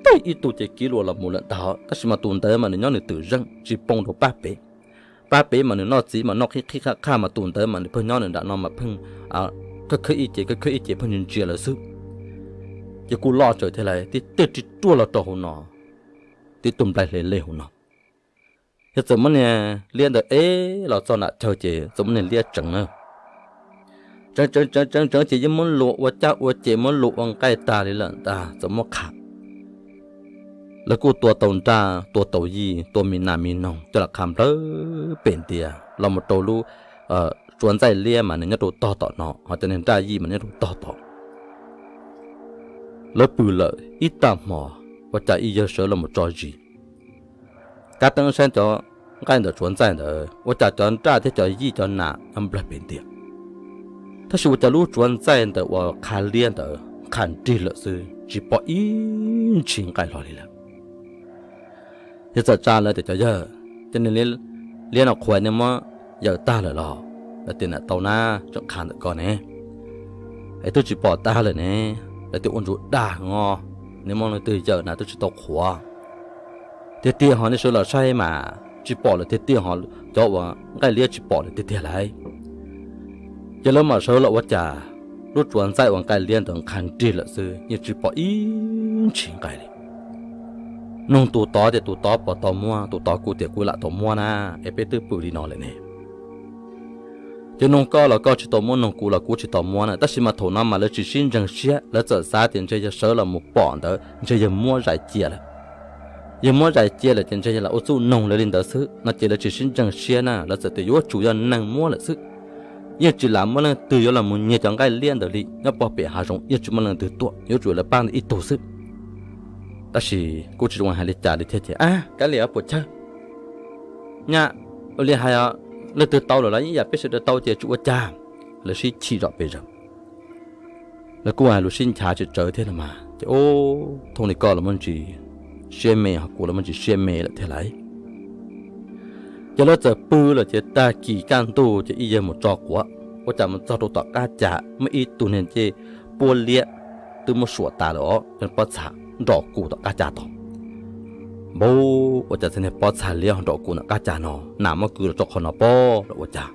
Teb ib tug ces kiv luas los mus lawm ntag, tab sis mas tus ntawd mas nws nyob nws twm zeej tsis poob rau pab pem. Pab pem mas nws noj txiv mas noj qhib qhib qhaj qhaj mas tus ntawd mas nws pheej nyob nws nram no mas pheej khawb khawb ib ce khawb khawb ib ce pheej ntsia ntsia lawm xwb. Ces kuj loj tsawv thiab lauj, tib teg ris ruaj los rau hauv no, tib tug nplaig hle le hauv no. Yog txawm muab niag liab ntawd ev los txog nram chaw ces txawm muab niag liab tseev na. Tseev tseev tseev tseev tseev ces yeej muab luas ua caj ua ces muab luas ua nqaij tag li lawm ntag, txawm muab qha. Lawv kuj tua tau nraj tua tau yij tua mi nas mi noog coj los qha nplawg pem ntias los mus rau lub tsuav ntxaij liab mas nws nyob rau tog tom no, ho cov niag nraj yij mas nyob rau tog tom. Lawv pw lawm ib tag hmo, ua cas ib yawg sawv los mus tso zis, kav teeb saib cov nqaij ntawm tsuav ntxaij ntawd ua cas cov nraj thiab cov yij cov nas nyob nplawg pem ntias. Tab sis ua cas lub tsuav ntxaij ntawm uas qha liab ntawd qha nrig lawm xwb, tsis pom ib ntshis nqaij hlo li lawm. Yawg txawm tsa lawv tias, Cov yawg, cov niag liab no qhuas nej muab yawm tag lawm los? Lawv tias, Niam tau na, tseem qha ntawm ko ne, es twb tsis pom tag lawm ne. Lawv tias, Ua ntsuj dag os, nej muab leej twg yawm na twb tsis tau qhuav. Tiag tiag ho nej sawv los saib mas tsis pom lawm tiag tiag ho, cov uas nqaij liab tsis pom lawm tiag tiag lauj. Ces lawv mam sawv los ua cas lub tsuav ntxaij uas nqaij liab ntawd qha nrig lawm xwb, yeej tsis pom ib ntshis nqaij li. Noog tus tod tias tus tod puas tau muab, tus tod kuj tias kuj lam tau muab na, es peb twb pw li no lawm ne. Ces noog koj los koj tsis tau muab, noog kuv los kuv tsis tau muab na, tab sis mas thaum no mas lawv tsis sib ntseeg siab, lawv txawm xav tias ntshe yawg sawv los mus pom ntawd ntshe yawg muab zais cia lawm. Yog muab zais cia lawm ces ntshe yog lam ua txuj noog lawv li ntawd xwb no ces lawv tsis sib ntseeg siab na, lawv txawm tias yuav tsum yog neeg muab lawm xwb. Yeej tsis lam muaj leej twg yuav los mus nyiag cov nqaij liab ntawd li, nyob pob pem hav zoov yeej tsis muaj leej twg tuaj, yuav tsum lawv pab ntawd ib tug xwb. Tab sis kuj tsis zoo hais li cas li thiab ces, a, kav liam puas chawj, nyaj ua li hais, leej twg tau lawm los ib yam peb sawv daws tau ces tsis ua cas. Lawv sib chim zom pes zaws. Lawv kuj hais lus sib nchav tsis tsawv thiab no mas ces, o, thooj li koj los muaj ntsis siab me, ho kuv los muaj ntsis siab me lawm thiab lauj. Ces lawv txawm pw lawm ces tag kis kaj ntug ces ib yawg mus tso quav, ua cas mus txog rau tom qab cas muaj ib tug niag ncej puab liab twb muab suam tas lawm os, pob txha nrom kus tom qab cas tod. Npau, ua cas txog niag pob txha liab ho nrom kus tom qab cas no, nas muab kwv los tso qhov no pob los ua cas.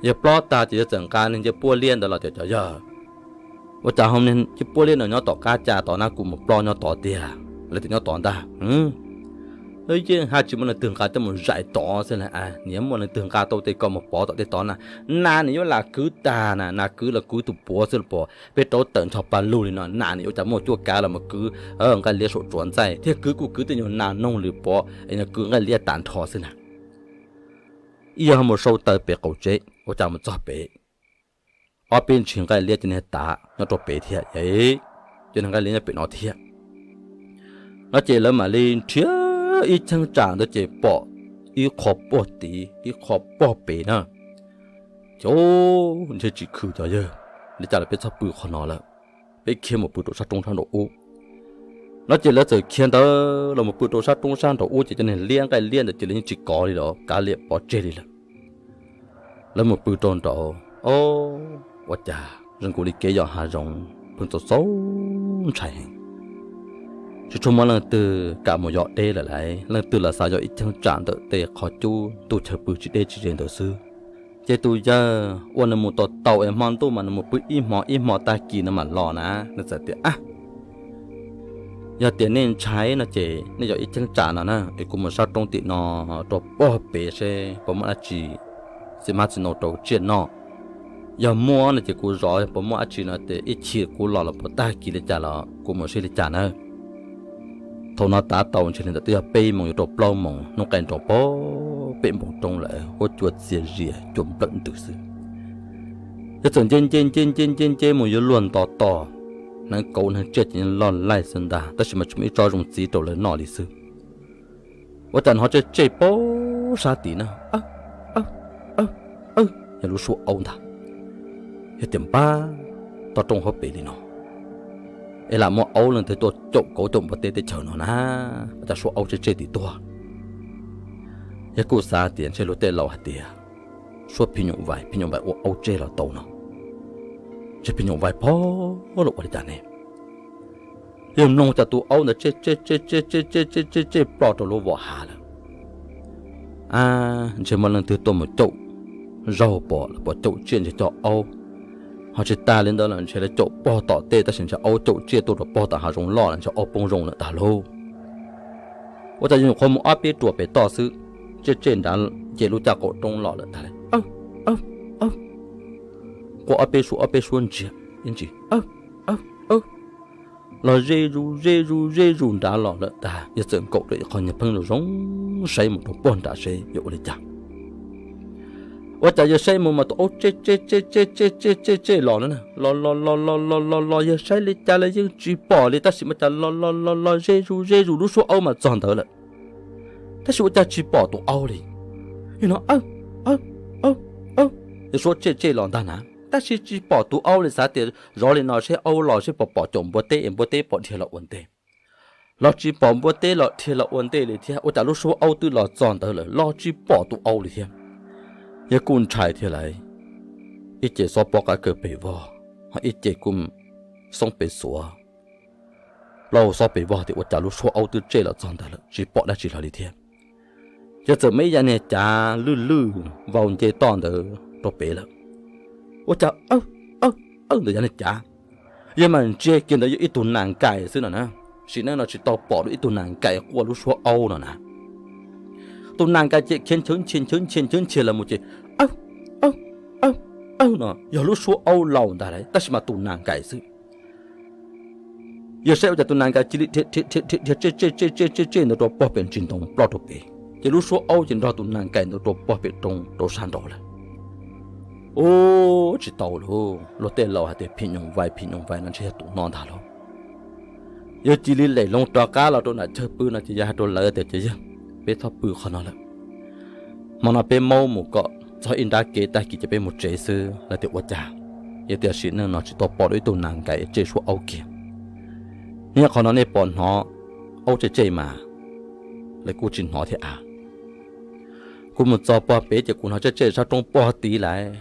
Yawg plob tag ces yawg txawm nqa niag ncej puab liab ntawd los tias, cov yawg, ua cas ho niag ncej puab liab no nyob tom qab cas tod na, kuv mus plob nyob tod tiag, lawv tias nyob tod ntag. Yeej haj tsis muaj leej twg nqa coj mus zais tod xwb na, nws yuav muaj leej twg nqa tau tej ko mus pov tom tej tod na. Nas nws yuav lam kwv tag na, nas kwv los kwv tus puav xwb los pom peb rauv tawm ncho pa lug li no, nas nws yuav cas muaj cuab kav los mus kwv nqaij liab saum tsuav ntxaij thiab, kwv kuj kwv tej nyuag nas noog lwm pov es no kwv nqaij liab tas nrho xwb na. Ib yawg ho mus sau taws pem qaum tsev, ua cas mus txog pem, ob peb ntshis nqaij liab cov niag tav nyob rau pem thiab, cov niag nqaij liab nyob pem no thiab. No ces lawv mam li nrhiav ib cheeb tsam ntawd ces pom ib qho pog tid ib qho pog pem na. Ces ntshe tsis khwm cov yawg, li cas los peb txhob pw qhov no lawm, peb khiav mus pw rau sab roob sab nraum ub. No ces lawv txawm khiav ntawd los mus pw rau sab roob sab nraum ub ces cov niag liab nqaij liab ntawd ces lawv yeej tsis kov li lawm, kav liam pov tseg li lawm. Lawv mus pw rau nraud, o, ua cas zoo nkaus li kev yos hav zoov pheej txaus txaus ntshai heev. Tsis tshua muaj leej twg kam mus yos deb lawm lauj, leej twg los xav yos ib cheeb tsam ntawm tej qhov cub ntuj chaw pw tsis deb tsis ze ntawd xwb. Ces tus yawg uas nws mus tau tau es hmo ntuj mas nws mus pw ib hmo ib hmo tag kis no mam los na, nws txawm tias, a, yog tias nej ntshai no ces nej yos ib cheeb tsam no na es kuv mus sab roob tim no rau pog pem seb puas muaj dab tsi txiv hmab txiv ntoo rau tsiaj noj. Yog muaj no ces kuv zov, yog puas muaj dab tsi no ces ib chim kuv los los puas tag kis li cas los kuv mus seb li cas na. Thaum no tav tau ntshe li ntawm twb yog peb moos yuav rau plaub moos hnub qaij nroos pog pem npoo roob lawm, huab cua txias zias cua nplawm ntws xwb. Yawg txawm nce nce nce nce nce nce mus yuav luag nto tos, hneev kauv hneev tsiaj ces yeej loj laij xwb ntag, tab sis mas tsis muaj ib tsob zoo txiv rau lawv noj li xwb. Ua cas hnov tsej tsej pab sab tid na, yog lub suab aub ntag. Yog tias npab toj roob hauv pes li no es lam muaj aub leej twg tuaj caum kauv caum npua teb teb chaws no na, ua cas suab aub tsej tsej tim tuaj. Yawg kuj xav tias ntshe luag tej laus hais tias suab phim nyuj vais, phim nyuj vais ua aub tsej los tau no, ntshe phim nyuj vais pog los ua li cas ne. Yawg mloog cas tus aub ntawd tsej tsej tsej tsej tsej tsej tsej tsej ploj rau lub vos hav lawm. A, ntshe muaj leej twg tuaj mus caum zaug pom los puas caum tsiaj ntshe coj aub. Ho tsis tas li ntawd los ntshe lawv caum pog tom tej tab sis ntshe aub caum tsiaj tuaj rau pog tom hav zoov loj los ntshe aub poob zoo lawm tag lauj. Ua cas yawg nyuam qhuav mus ob peb ruam pem toj xwb, tsej tsej nrad nce lub caj qaum roob los lawm tag li. Quaj ob peb suab ob peb suab ntsia, ib ntsis los ze zus ze zus ze zus nrad los lawm tag, yawg txawm nkaum rau ib qho nyuag pheeb zoo zoo saib mus rau pog nrad seb yuav ua li cas. Ua cas yawg saib mus mas tus aub tsej tsej tsej tsej tsej tsej tsej tsej los lawm na, los los los los los los los yawg saib li cas los yeej tsis pom li tab sis ua cas los los los los ze zus ze zus lub suab aub mas txog ntawd lawm. Tab sis ua cas tsis pom tus aub li. Yawg no, yawg suab tsej tsej los ntag na, tab sis tsis pom tus aub li, xav tias zov li no seb aub los seb puas pom caum npua teb es npua teb pom dhia los ua ntej. Los tsis pom npua teb los dhia los ua ntej li thiab, ua cas lub suab aub twb los txog ntawd lawm los tsis pom tus aub li thiab. Yawg kuj ntshai thiab lauj, ib ce xob pob qab kaw pes vog, ho ib ce kuj xoob pes xuav plaub xob pes vog tias ua cas lub suab aub twb tsej los txog ntawd lawm tsis pom dab tsi hlo li thiab. Yawg txawm muab ib yav niag cav lwj lwj vau nce toj ntawd rau pem lawm. Ua cas ntawm yav niag cav, yawg mam ntsia kiag ntawd yog ib tug nas nkais xwb no na. Sim neej no tsis tau pom dua ib tug nas nkais quaj lub suab aub no na. Tus nas nkais ces khiav nchawv nchia nchawv nchia nchawv nchia los mus ces, aw, aw, aw, aw no yog lub suab aub laus ntag lauj, tab sis mas tus nas nkais xwb. Yog saib ua cas tus nas nkais cia li dhia tsej tsej tsej tsej ntawd rau pog pem ntsis ntoo ploj rau pem, ces lub suab aub ces nrog tus nas nkais ntawd rau pog pem roob rau sab nraud lawm. Ub, tsis tau lauj, luag tej laus hais tias phim nyoos vais phim nyoos vais no ntshe yog tus no ntag lauj. Yog cia li lem loo rov qab los rau nram chaw pw no ces yog hais rau lawv tias, Ces yog peb txhob pw qhov no lawm, hmo no peb maub mus kom txog ib nrab kev tag kis ces peb mus tsev xwb. Lawv tias, Ua cas? Yog tias sim neej no tsis tau pom dua ib tug nas nkais tsej suab aub kiag. Nyob qhov no nej pom hnov aub tsej tsej mas? Lawv kuj tsis hnov thiab a. Kuv mus txog pog pem ces kuv hnov tsej tsej sab roob pog tid lawm.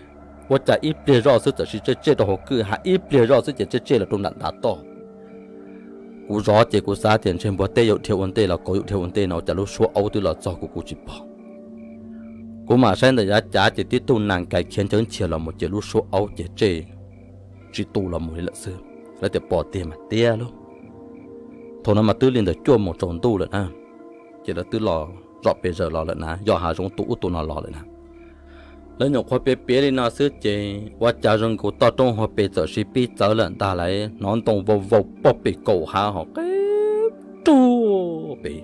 Ua cas ib pliag zoj xwb txawm sis tsej tsej rau hauv kwj ha, ib pliag zoj xwb ces tsej tsej los rau nram ntav toj. Kuv zov ces kuv xav tias ntshe npua teb yuav dhia ua ntej los kauv yuav dhia ua ntej no, ua cas lub suab aub twb los txog kuv kuv tsis pom. Kuv mam saib ntawm yav cav ces tib tug nas nkais khiav ncaws nchias los mus ces lub suab aub ces tsej tsis tu los mus li lawm xwb. Lawv tias, Pom tiag mas tiag lauj. Thaum no mas twb li ntawm cuaj moos tsaus ntuj lawm na, ces lawv twb los zom pes zaws los lawm na, yog hav zoov tu ub tu no los lawm na. Lawv nyuam qhuav piav piav li no xwb ces ua cas zoo nkaus toj roob hauv pes txawm sis pib txawv lawm ntag lauj, hnov ntoo vau vau pog pem kaum hav hos qe rug pem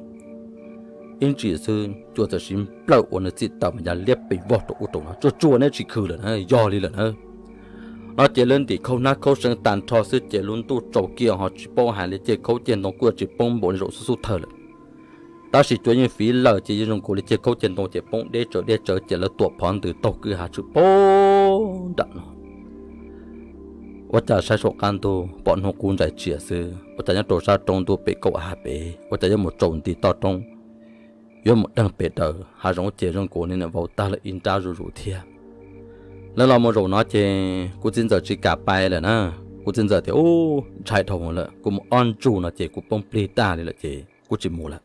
ib ntsis xwb, cua txawm sis nplawm ua nws txim tawm mas ya liab pes vog rau ub rau no, tsuag tsuag neb tsis khw lawm na, yog li lawm na. No ces lawv ntim khau hnab khaub seev tag nrho xwb ces lub ntuj tsaus kiag ho tsis paub hais li, ceg khaub ceg ntoo kuj tsis poob npaum li zaum xub xub thawj lawm. Tab sis cua yeej fiv lawm ces yeej zoo nkaus li ceg khaub ceg ntoo ces poob deb tsawv deb tsawv ces lawv tuam phov ntws taug kwj ha tshwm poob nram no. Ua cas saib saum qab ntug pom hnub qub ntsais tsias xwb, ua cas nyob rau sab roob ntuj pem kaum hav pem, ua cas yuav mus tsaus nti toj roob, yuav mus deeg pem daws hav zoov ces zoo nkaus li nws vau tag lawm ib nrab zuj zus thiab. Lawv los mus zaum no ces kuv txiv ntxawm tsis kam pai lawm na. Kuv txiv ntxawm tias, Ub, ntshai dhau lawm, kuv mus ob ntsug no ces kuv poob plig tag li lawm ces kuv tsis mus lawm.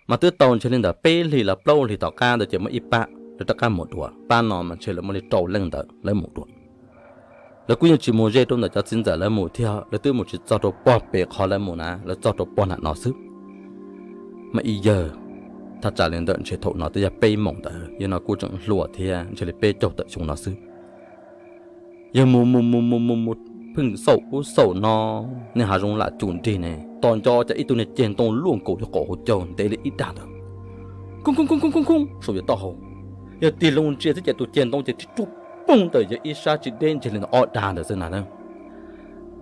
Mas twb tau ntshe li ntawm peb hlis los plaub hlis tom qab ntawd ces muaj ib pab lawv rov qab mus dua, pab no mas ntshe lawv muaj li rau leej ntawd lawv mus dua. Lawv kuj yeej tsis mus ze rau ntawm cov txiv ntxawm lawv mus thiab, lawv twb mus tsis txog rau pog pem qhov lawv mus na, lawv txog rau pog nram no xwb. Mas ib yawg thaj tsam li ntawm ntshe thaum no twb yog peb moos ntawd, yawg no kuj tseem hluas thiab, ntshe li peb caug tawm xyoo no xwb. Yawg mus mus mus mus mus mus pheej xauj ub xauj no, niag hav zoov lam cum nrig ne, tos nco cas ib tug niag ceg ntoo luaj nkaus li qaum hauv caug ntev li ib dag ntawd, khoob khoob khoob khoob khoob saum yawg taub hau. Yawg tig loo ntsia xwb ces tus ceg ntoo ces tib tsuag poob ntawm yawg ib sab tsis deb ntseg li ntawm ob dag ntawd xwb na.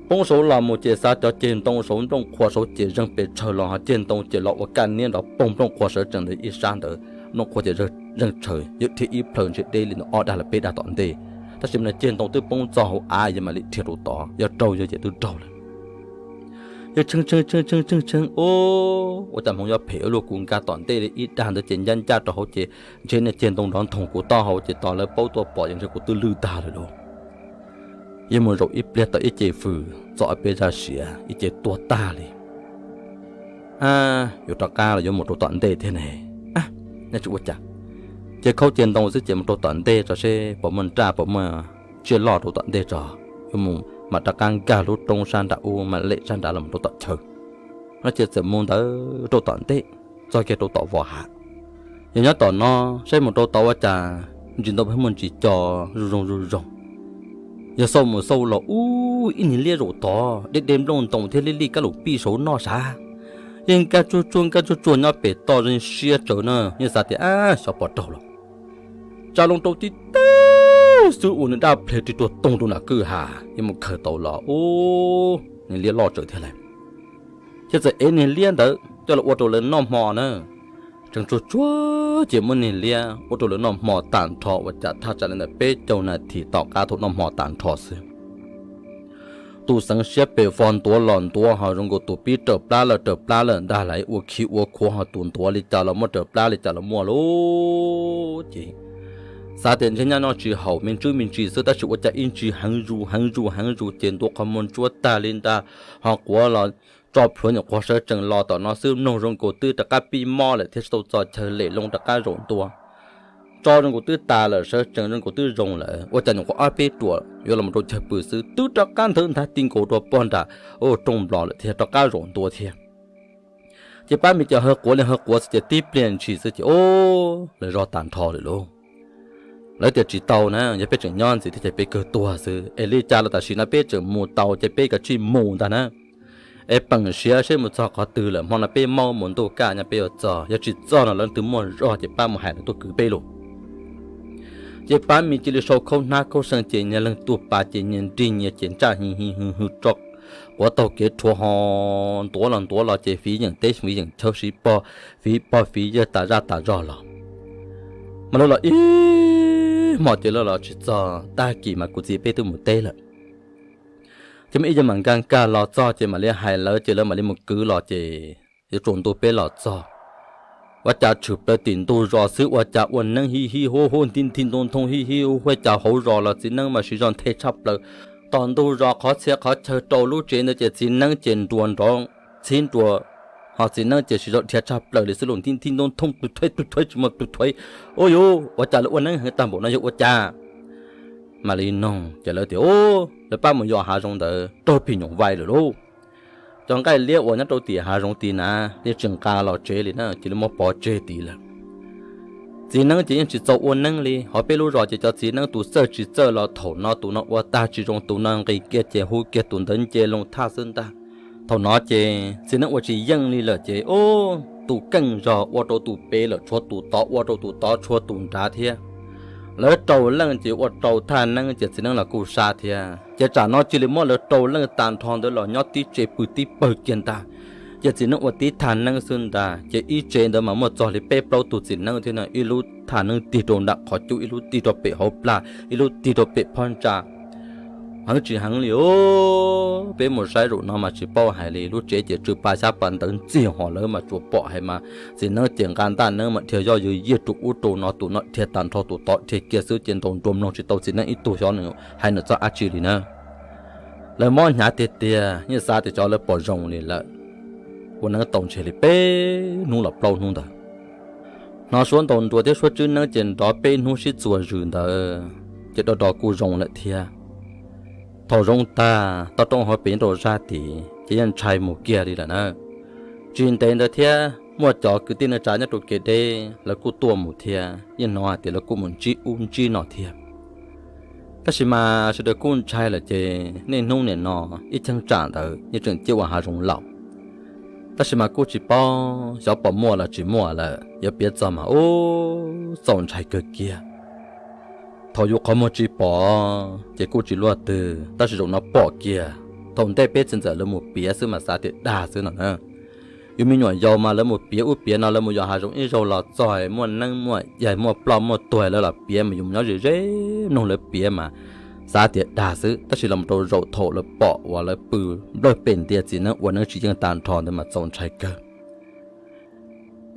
Poob saud los mus ces xav cov ceg ntoo saud nplooj qhuav saud ces zeeg pes tsawg los ho ceg ntoo ces los ua kaj niab nrov poog nplooj qhuav sawv tsees ntawd ib sab ntawd, nplooj qhuav ces zeeg tsawg, yawg dhia ib plhaw ntshe deb li ntawm ob dag los peb dag tom ntej. Tab sis mas ceg ntoo twb poob txog hauv av, yawg mam li dhia rau tod, yog raug yawg ces twb raug lawm. Yawg tshee tshee tshee tshee tshee tshee, Ub, ua cas hmoov yuav phem ua luaj, kuv nkag tom ntej li ib dag ntawd ces ncaj ncaj rau hauv ces ntshe niag ceg ntoo nrov nthoog kuv taub hau ces tos lawv paub tuaj pom ces ntshe kuv twb lwj tag lawm lauj. Yawg mus zaum ib pliag tau ib ce fws txog peb zaj siav ib ce tuag tag li. Ab, yuav rov qab los yuav mus rau tom ntej thiab ne. Ab, nyob tsis ua cas, ces khaub ceg ntoo xwb ces mus rau tom ntej tso seb puas muaj nraj puas muaj tsiaj loj rau tom ntej tso, yuav mus mam rov qab nkag lub roob sab nram ub mam lem sab nrad los mus rau tom chaw. No ces txawm mus ntawd rau tom ntej, txog kiag rau tom vos hav. Yog nyob tom no, saib mus rau tod ua cas ntsis ntoo pheej muaj ntsis co zuj zoo zuj zoo. Yog xauj mus xauj los ub, ib niag liab zaum tod deb deb nplooj ntoo thiab lij lij kab lus pij saud noj sav. Yeej nkag tsuag tsuag nkag tsuag tsuag nyob pem toj zoo siab tsawv na, yeej xav tias ab xyov puas raug los. Tsa loo rau tib teg xwb ua nws daj ple ris tuag toog rau nram kwj ha, yeej mus khaws tau los ub, niag liab loj tsawv thiab lawm. Ces txawm ev niag liab ntawd coj los ua rau lawv noj hmo na. Tseem tsuag tsuag ces muab niag liab ua rau lawv noj hmo tag nrho ua cas thaj tsam li ntawm peb caug nas this tom qab thaum noj hmo tag nrho xwb, tus xeev siab pes fo ntuav los ntuav ho zoo nkaus tus pib raws plab lawm raws plab lawm ntag lauj, ua khi ua khuav ho tus ntuav li cas los muaj raws plab li cas los muaj lauj. Ces xav tias ntshe nyob noj tsis haum me ntsis me ntsis xwb tab sis ua cas ib ntsis heev zus heev zus heev zus ces ntuav qhov muag ntsuab tag li ntag, ho quav los tso plhuav nyuam qhuav sawv tsees los tom no xwb mloog zoo nkaus twb rov qab pib mob lawm thiab tsis tau txog chaw lem loo rov qab zaum ntua. Tso zoo nkaus twb tas lawm sawv tsees zoo nkaus twb zoo lawm ua cas nyuam qhuav ob peb ruam yuav los rau chaw pw xwb twb rov qab nthawv nthav ti nkaus rau pog nram rooj nplos lawm thiab rov qab zaum ntua thiab. Ces pab me cov hawv quav li hawv quav xwb ces tib pliag ntshis xwb ces ub, lawv zog tag nrho lawm lauj. Lawv tias tsis tau na, yog peb tseem nyob ntxiv thiab ces peb kawg tuag xwb es li cas los tam sim no peb tseem mus tau ces peb kav tsij mus ntag na. Es peem siav seb mus txog qhov twg lawm, hmo no peb maub mus ntuj kaj nyob peb yuav txog, yog tsis txog no lawv twg muaj zog ces pab mus hais lawv tuaj kwv peb lauj. Ces pab me cia li sau khaub hnab khaub seej ces nyias leeg tuaj pas ces nyias nrig nyias ces ntsaj hi hi hw hw tso quav taug kev rhuav ho ntuav los ntuav los ces fiv yeem teb fiv yeem chaw siv pog fiv pog fiv yawg tas zaj tas zog los. Mas lawv los ib hmos ces lawv los tsis txog, tag kis mas kuv txiv peb twb mus teb lawm. Ces muaj ib yawg mam nkag nkag los txog ces mam li hais lawv ces lawv mam li mus kwv los ces yuav tsaus ntuj peb los txog. Ua cas tshwm plaws tim ntug zos xwb ua cas ua neeb hib hib huab huab nti nti ntoo ntoo hib hib huab huab cas hauv zos los txiv neeb mas siv zog nthe tshaj plaws. Tom ntug zos qhov txhia qhov chaw rau lub tsev ntawd ces txiv neeb ces nruas nrov txhib nruas, ho txiv neeb ces siv zog dhia tshaj plaws li xwb los nti nti ntoo ntoo pw thuav pw thuav tsis muaj pw thuav. Ua yuv, ua cas lawv ua neeb heev tag npaum no yog ua cas? Mam li noog ces lawv tias, Ub, lawv pab mus yos hav zoov ntawd raug phim nyuj vais lawm lauj. Cov nqaij liab uas nyob rau tim hav zoov tid na, yeej tsis nqa los tsev li na, cia li muab pov tseg tid lawm. Txiv neeb ces yeej tsis txaus ua neeb li, ho peb lub zos ces cov txiv neeb tus txawj tsis txawj los thaum no tus no ua tag tsis zoo tus no nqis kiag ces hu kiag tus ntawd nce loo thaj xwb ntag. Thaum no ces txiv neeb ua tsis yeej li lawm ces ub, tus keej zog ua rau tus pem lawm tshuav tus tod, ua rau tus tod tshuav tus nrad thiab. Lawv rau leej ces ua rau thaj neeb ces txiv neeb los kuj sab thiab. Ces tsam no cia li muab lawv rau leej tag nrho ntawd los nyob tib tsev pw tib pawg kiag ntag. Ces txiv neeb ua tib thaj neeb xwb ntag, ces ib tsev ntawd mas muaj txog li peb plaub tug txiv neeb thiab no, ib lub thaj neeb tig rau nram qhov cub, ib lub tig rau pem hauv plag, ib lub tig rau pem phab ntsa. Heev tsis heev li os, peb mus saib zaum no mas tsis paub hais li, lub tsev ces tsw pa xyab pa ntawv ntxiag ho lawv mas tsuas pom hais mas txiv neeb ces nqa ntaj neeb mas dhia yoj ywm yiaj rau ub rau no, tus no dhia tag nrho tus tod dhia kiag xwb ces ntaus nruas mloog tsis tau txiv neeb ib tug xyov nws hais nws txog dab tsi li na. Lawv mob hnyav tiag tiag, yeej xav tias xyov lawv pom zoo li lawm. Ua neeb tau ntshe li peb hnub los plaub hnub ntawd. Hnov suab ntaus nruas thiab suab tswb neeb ces nrov peb hnub sib txuas zws ntawd ces do do kuj zoo lawm thiab. Thaum zoo tag toj roob hauv pes nrau zaj tid ces yeej ntshai mus kiag li lawm na. Tsis ntev ntawd thiab muaj cov kwv tij neej tsa nyob rau kev deb lawv kuj tuaj mus thiab, yeej hnov hais tias lawv kuj mus ntsib ub ntsib no thiab. Tab sis mas sawv daws kuj ntshai lawm ces niaj hnub nim no ib cheeb tsam ntawd yeej tseem ciaj ua hav zoov laus. Tab sis mas kuj tsis paub xyov pom muaj los tsis muaj lawm, yuav piav txog mas ub txaus ntshai kawg kiag. Thaum yus qhov muag tsis pom ces kuj tsis luaj twg, tab sis zaum no pom kiag. Thaum ntej peb txiv ntxawm lawv mus piav xwb mas xav tias dag xwb no na. Yus me nyuam yaus mas lawv mus piav ub piav no, lawv mus yos hav zoov ib zaug los txog muaj neeb muaj yaig muaj ploj muaj tuag lawv los piav mas yus nyob ze ze mloog lawv piav mas xav tias dag xwb, tab sis los rau zaum thaum lawv pom uas lawv pw nplawg pem ntias txiv neeb ua neeb tsis yeej tag nrho ntawd mas txaus ntshai kawg.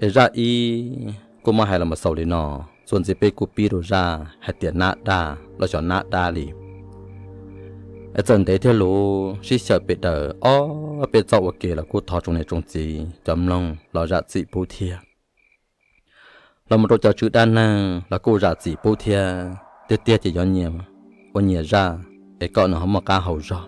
Es zaj ib kuj muab hais los xaus li no, txuas ntxiv peb kuj pib rau zaj hais tias nab daj los xyov nab dab li. Es txawm ntev thiab luv sib xyaw pem daws ob peb txoj ua ke los kuj thov tsoom niam tsoom txiv cov mloog los zam txim pub thiab. Los mus rau cov tswv dab neeg los kuj zam txim pub thiab, tiag tiag ces yuav nyias ua nyias zaj es kom nws ho muaj qab hau zog.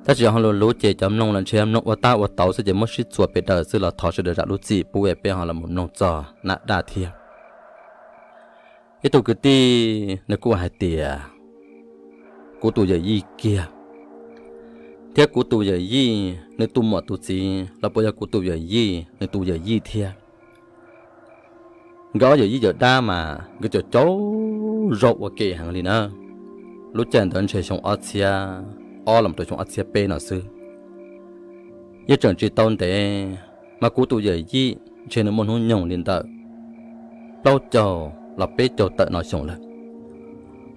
Tab sis ho luv luv ces cov mloog los ntshe mloog ua tab ua tauv xwb ces muab sib txuas pem daws xwb los thov sawv daws zam lub txim pub es peb ho los mus mloog txog nab daj thiab. Ib tug kwv tij nws kuj hais tias kuv tus yawm yij kiag, thiab kuv tus yawm yij nws tus muam tus txiv los puas yog kuv tus yawm yij nws tus yawm yij thiab. Nkawd ob yawm yij yawm dab mas nkawd caum caum zaug ua ke heev li na. Lub caij ntawd ntshe xyoo ob txhiab ob los rau xyoo ob txhiab peb no xwb. Yeej tseem tsis tau ntev mas kuv tus yawm yij ntshe nws muaj hnub nyoog li ntawm plaub caug los peb caug tawm no xyoo lawm.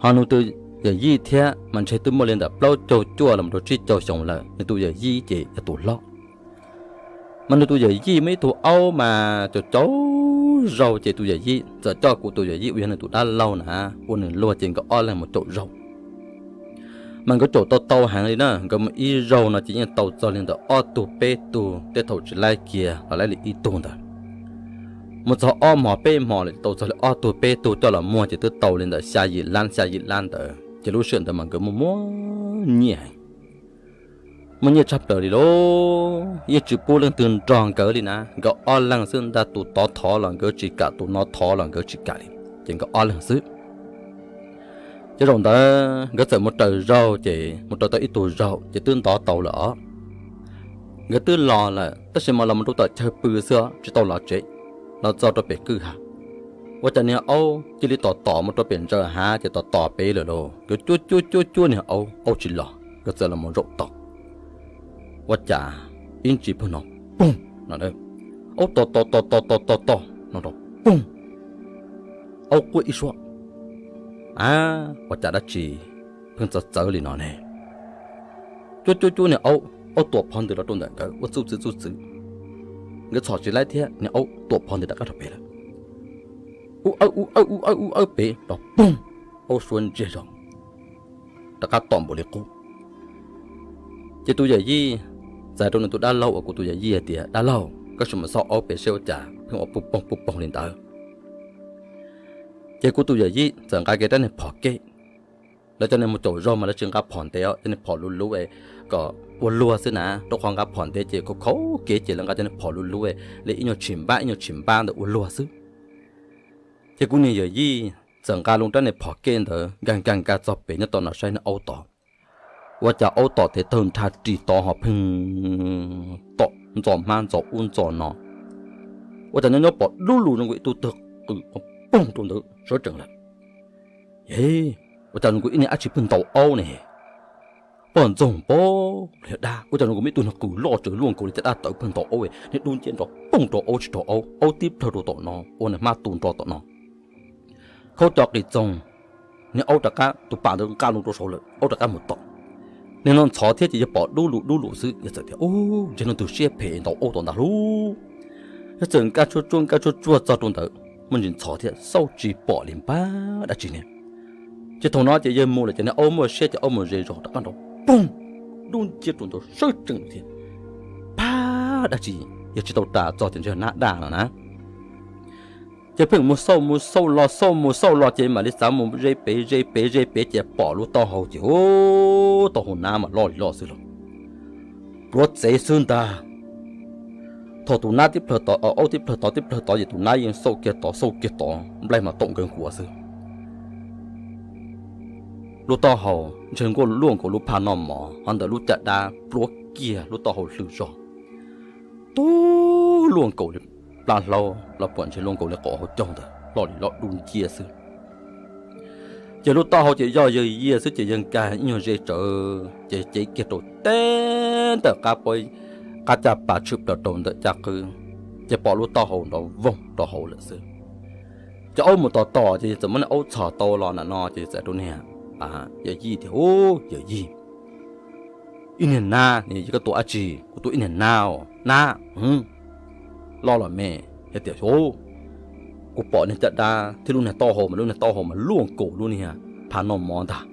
Ho nws tus yawm yij thiab mas ntshe twb muaj li ntawm plaub caug cuaj los rau tsib caug xyoo lawm, nws tus yawm yij ces yog tus hlob. Mas nws tus yawm yij muaj ib tug aub mas caum caum zaug ces tus yawm yij txawm coj kuv tus yawm yij uas yog nws tus dab laug na ua nws luag ces nkawd ob leeg mus caum zaug. Mas nkawd caum tau tau heev li na, nkawd mus ib zaug no ces yeej tau txog li ntawm ob tug peb tug, tej thaum tsis laib kiag los laib li ib tug ntawd. Mus txog ob hmos peb hmos lawm tau txog li ob tug peb tug coj los muag ces twb tau li ntawm xya yim lab xya yim lab ntawd ces lub sij hawm ntawd mas nkawd muaj muaj nyiaj heev. Muaj nyiaj tshaj plaws li lauj, yeej tsis pub leej twg nrog nkawd li na, nkawd ob leeg xwb ntag, tus tod thov los nkawd tsis kam, tus no thov los nkawd tsis kam li, ces nkawd ob leeg xwb. Ces zaum ntawd nkawd txawm mus raws zaug ces mus raws tau ib tug zaug ces twb ntov tau lawm os. Nkawd twb los lawm tab sis mas los mus rau tom chaw pw xwb tsis tau los tsev, los txog rau pem kwj ha, ua cas niag aub cia li tom tom mus rau pem ntsa hav ces tom tom pem lawm lauj. Nkawd cuab cuab cuab cuab niag aub, aub tsis los, nkawd txawm los mus zaum tos. Ua cas ib ntsis pheej hnov poog no, aub tom tom tom tom tom tom tom no rau poog, aub quaj ib suab. A, ua cas dab tsi pheej txawv txawv li no ne? Cuab cuab cuab niag aub, aub tuam phov ntws los rau ntawm nkawd ua txuj txwv txuj txwv. Nkawd txhom tsis laib thiab niag aub tuam phov ntws rov qab rau pem lawm. Ub awb ub awb ub awb ub awb pem rau poog, aub suab ntsiag zog, rov qab tom npaum li qub. Ces tus yawm yij txais rau nws tus dab laug uas kuv tus yawm yij hais tias, dab laug, koj sim mus xauj aub pem seb ua cas pheej ua puj poog puj poog li ntawd. Ces kuv tus yawm yij txawm nqa kiag rab niag phom kej. Lawv cov niag mus caum zog mas lawv tsis nqa phom ntev, cov niag phom luv luv kom ua luag xwb na, rau qhov nqa phom ntev ces khaus khaus kev ces lawv nqa cov niag phom luv luv li ib nyuag tshim npab ib nyuag tshim npab ntawd ua luag xwb. Ces kuv niag yawm yij txawm nqa loo rab niag phom kej ntawd nkag nkag nkag txog pem nyob tom no saib niag aub tod. Ua cas aub tom tes tawg nrha ris tod ho pheej tom ntxo hmab ntxo ub ntxo no. Ua cas nyob nyob pom dub lug zoo nkaus ib tug twg qw poog rau ntawd sawv tsees lawm. E, ua cas zoo nkaus ib niag dab tsi pheej ntaus aub ne? Poj ntxoog pab li dab, ua cas zoo nkaus ib tug niag qws loj tsaws luaj nkaus li caj dab tawv pheej ntaus aub, niag dub nciab nrov poog rau aub tsis raug aub, aub tib plhaw rau tom no ua niag hmab tu nro tom no. Khaub cov qis txoog, niag aub rov qab tus pas ntawd nqa loo rau saud lawm, aub rov qab mus tom. Niag no ntxhov thiab ces yog pom dub lug dub lug xwb, yog txawm tias, ub, ntshe leej twg siab phem ntaus aub tom ntag lauj. Yog txawm nkag tshuaj tsuag nkag tshuaj tsuag txog rau ntawd muaj ntsis ntxhov thiab xauj tsis pom li npab dab tsi ne. Ces thaum no ces yawg mus lawm ces niag aub muaj siab ces aub mus ze zog rov qab nrov poog, dub nciab rau ntawd sawv tsees thiab. Pab dab tsi, yog tsis tau ras txog ces ntshe nab daj no na. Ces pheej mus xauj mus xauj los xauj mus xauj los ces mam li xav mus ze pem ze pem ze pem ces pom lub taub hau ces, ub, taub hau nab mas loj li loj xwb los, pluav txev xwb ntag. Thaum tus nab tib plhaw tod, aub tib plhaw tod tib plhaw tod ces tus nab yeej xauj kiag tod xauj kiag tod, nplaig mas taum nkawd nkuav xwb. Lub taub hau ntshe nkuaj luaj nkaus lub phaj noj mov, ho ntawm lub caj dab pluav kiag lub taub hau hlwm zog, tub luaj nkaus li plab hlaub los puam ntshe luaj nkaus li qhov hauv caug ntawd, loj li loj dub nciab xwb. Ces lub taub hau ces yog yawg yias xwb ces yawg nkag ib nyuag ze tsawv ces cev kiag rau teb ntawm qab pob, qab caj pas tshwm plaws rau ntawm caj qwb, ces pom lub taub hau nrov voog rau hauv lawm xwb. Ces aub mus tos tos ces yawg txawm muab niag aub txhom tau los nram no ces yawg txawm rau niag yawm yij tias, ub, yawm yij, ib niag nab, koj tua dab tsi? Kuv tua ib niag nab os, nab loj los me. Yawg tias, kuv pom niag caj dab thiab lub niag taub hau mas lub niag taub hau mas luaj nkaus lub niag phaj noj mov ntag.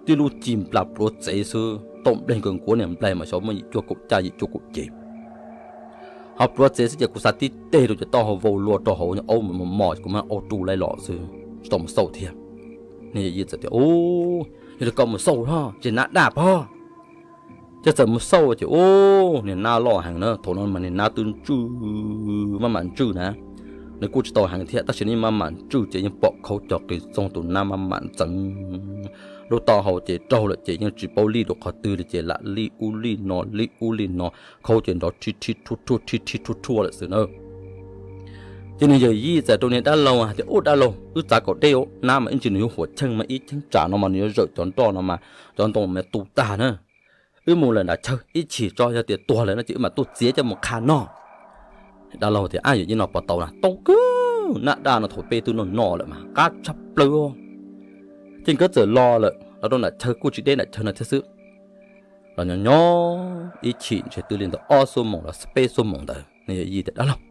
Tib lub ci nplas pluav txev xwb, taum nplaig nkaus nkuav niag nplaig mas xyov muaj yim cuaj kaum caj yim cuaj kaum cev. Ho pluav txev xwb ces kuv xav tib teg rau ces taub hau vau luaj rau hauv, aub mus mos mos kuv muab aub rub laib los xwb, tsis tau mus xauj thiab. Niag yawm yij txawm tias, ub, yog li koj mus xauj os, ntshe nab daj pob. Ces txawm mus xauj ces, ub, niag nab loj heev na, thaum no mas niag nab twb ntswj, maj mam ntswj na. Nws kuj tsis tau heev thiab tab sis nws yeej maj mam ntswj ces yeej pom khaub cov qis txoog tus nab maj mam ntxeev lub taub hau ces raug lawm ces yeej tsis paub lij rau qhov twg li ces lam lij ub lij no lij ub lij no, khaub ces nrov rhib rhib rhuaj rhuaj rhib rhib rhuaj rhuaj lawm xwb na. Ces niag yawm yij txawm rau niag dab laug hais tias, ub dab laug, wb txav kaum deb, nab mas ib ntsis nws yuav huam cheej mas ib cheeb tsam no mas nws yuav zawm cov nroj no mas cov ntoo mas tu tag na. Wb mus lawm nram chaw ib chim tso, yog tias tuag lawm no ces wb mam tuaj txiav coj mus qha noj. Dab laug tias, ab, yawm yij no puas tau na? Tau kawg, nab daj no thaum peb twb noj noj lawm mas qab tshaj plaws. Ces nkawd txawm los lawm los rau nram chaw kuj tsis deb nram chaw no thiab xwb. Los nyob nyob ib chim ntshe twb li ntawm ob xuab moos los peb xuab moos ntawd, niag yawm yij tias, dab laug,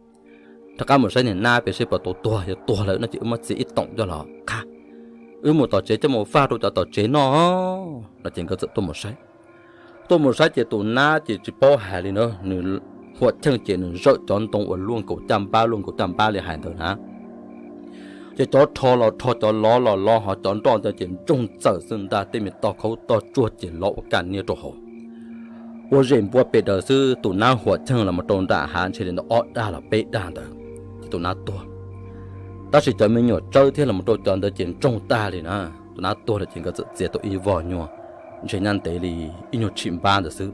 rov qab mus saib niag nab pem seb puas tau tuag, yog tuag lawm no ces wb muab txiav ib toom coj los qha, wb mus tom tsev coj mus faj rau cov tom tsev noj. No ces nkawd txawm tuaj mus saib. Tuaj mus saib ces tus nab ces tsis paub hais li na, nws huam cheej ces nws zawm cov ntoo uas luaj nkaus caj npab luaj nkaus caj npab li hais ntawd na. Ces cov rho los rho, cov lov los lov, ho cov nroj ntawd ces ntsoog txawm xwb ntag, tej me tog khaub tog tsuag ces lov ua kaj niab rau hauv. Ua zem npua pes daws xwb, tus nab huam cheej los mus rau nram hav ntshe li ntawm ob dag los peb dag ntawd, ces tus nab tuag. Tab sis cov me nyuam tsawb thiab los mus rau cov ntawd ces ntsoog tag li na. Tus nab tuag lawm ces nkawd txawm txiav tau ib vog nyuag, ntshe nyaj ntev li ib nyuag tshim npab ntawd xwb.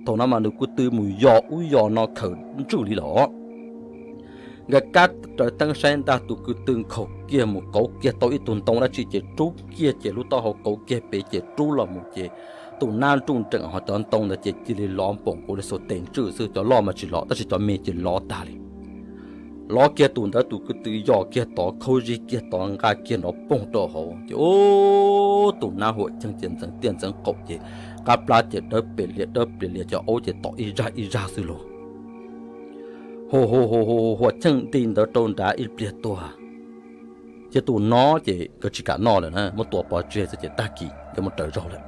Thaum no mas nws kuj tw mus yos ub yos no khaws ntswj li los. Nkawd kab raws teeb saib ntag, tus kwv tw nkhaus kiag mus kauv kiag tau ib tug ntoo dab tsi ces rub kiag ces lub taub hau kauv kiag pem ces rub los mus ces tus nab nruj nreem ho cov ntoo ntawd ces cia li lov npaum nkaus li xuas tes ntswj xwb, cov loj mas tsis lov tab sis cov me ces lov tag li. Lov kiag tus ntawd tus kwv tw yos kiag tod khaub zig kiag tod nqa kiag nrov poog rau hauv ces ub, tus nab huam cheej ces ntxeev tiaj ntxeev qaum ces qab plab ces dawb pes lias dawb pes lias, cov aub ces tom ib zaj ib zaj xwb lauj. Hu hu hu hu, huam cheej nti ntawd rau nrad ib pliag tuag. Ces tus no ces nkawd tsis kam noj lawm na, muab tua pov tseg xwb ces tag kis nkawd mus raws zaug lawm.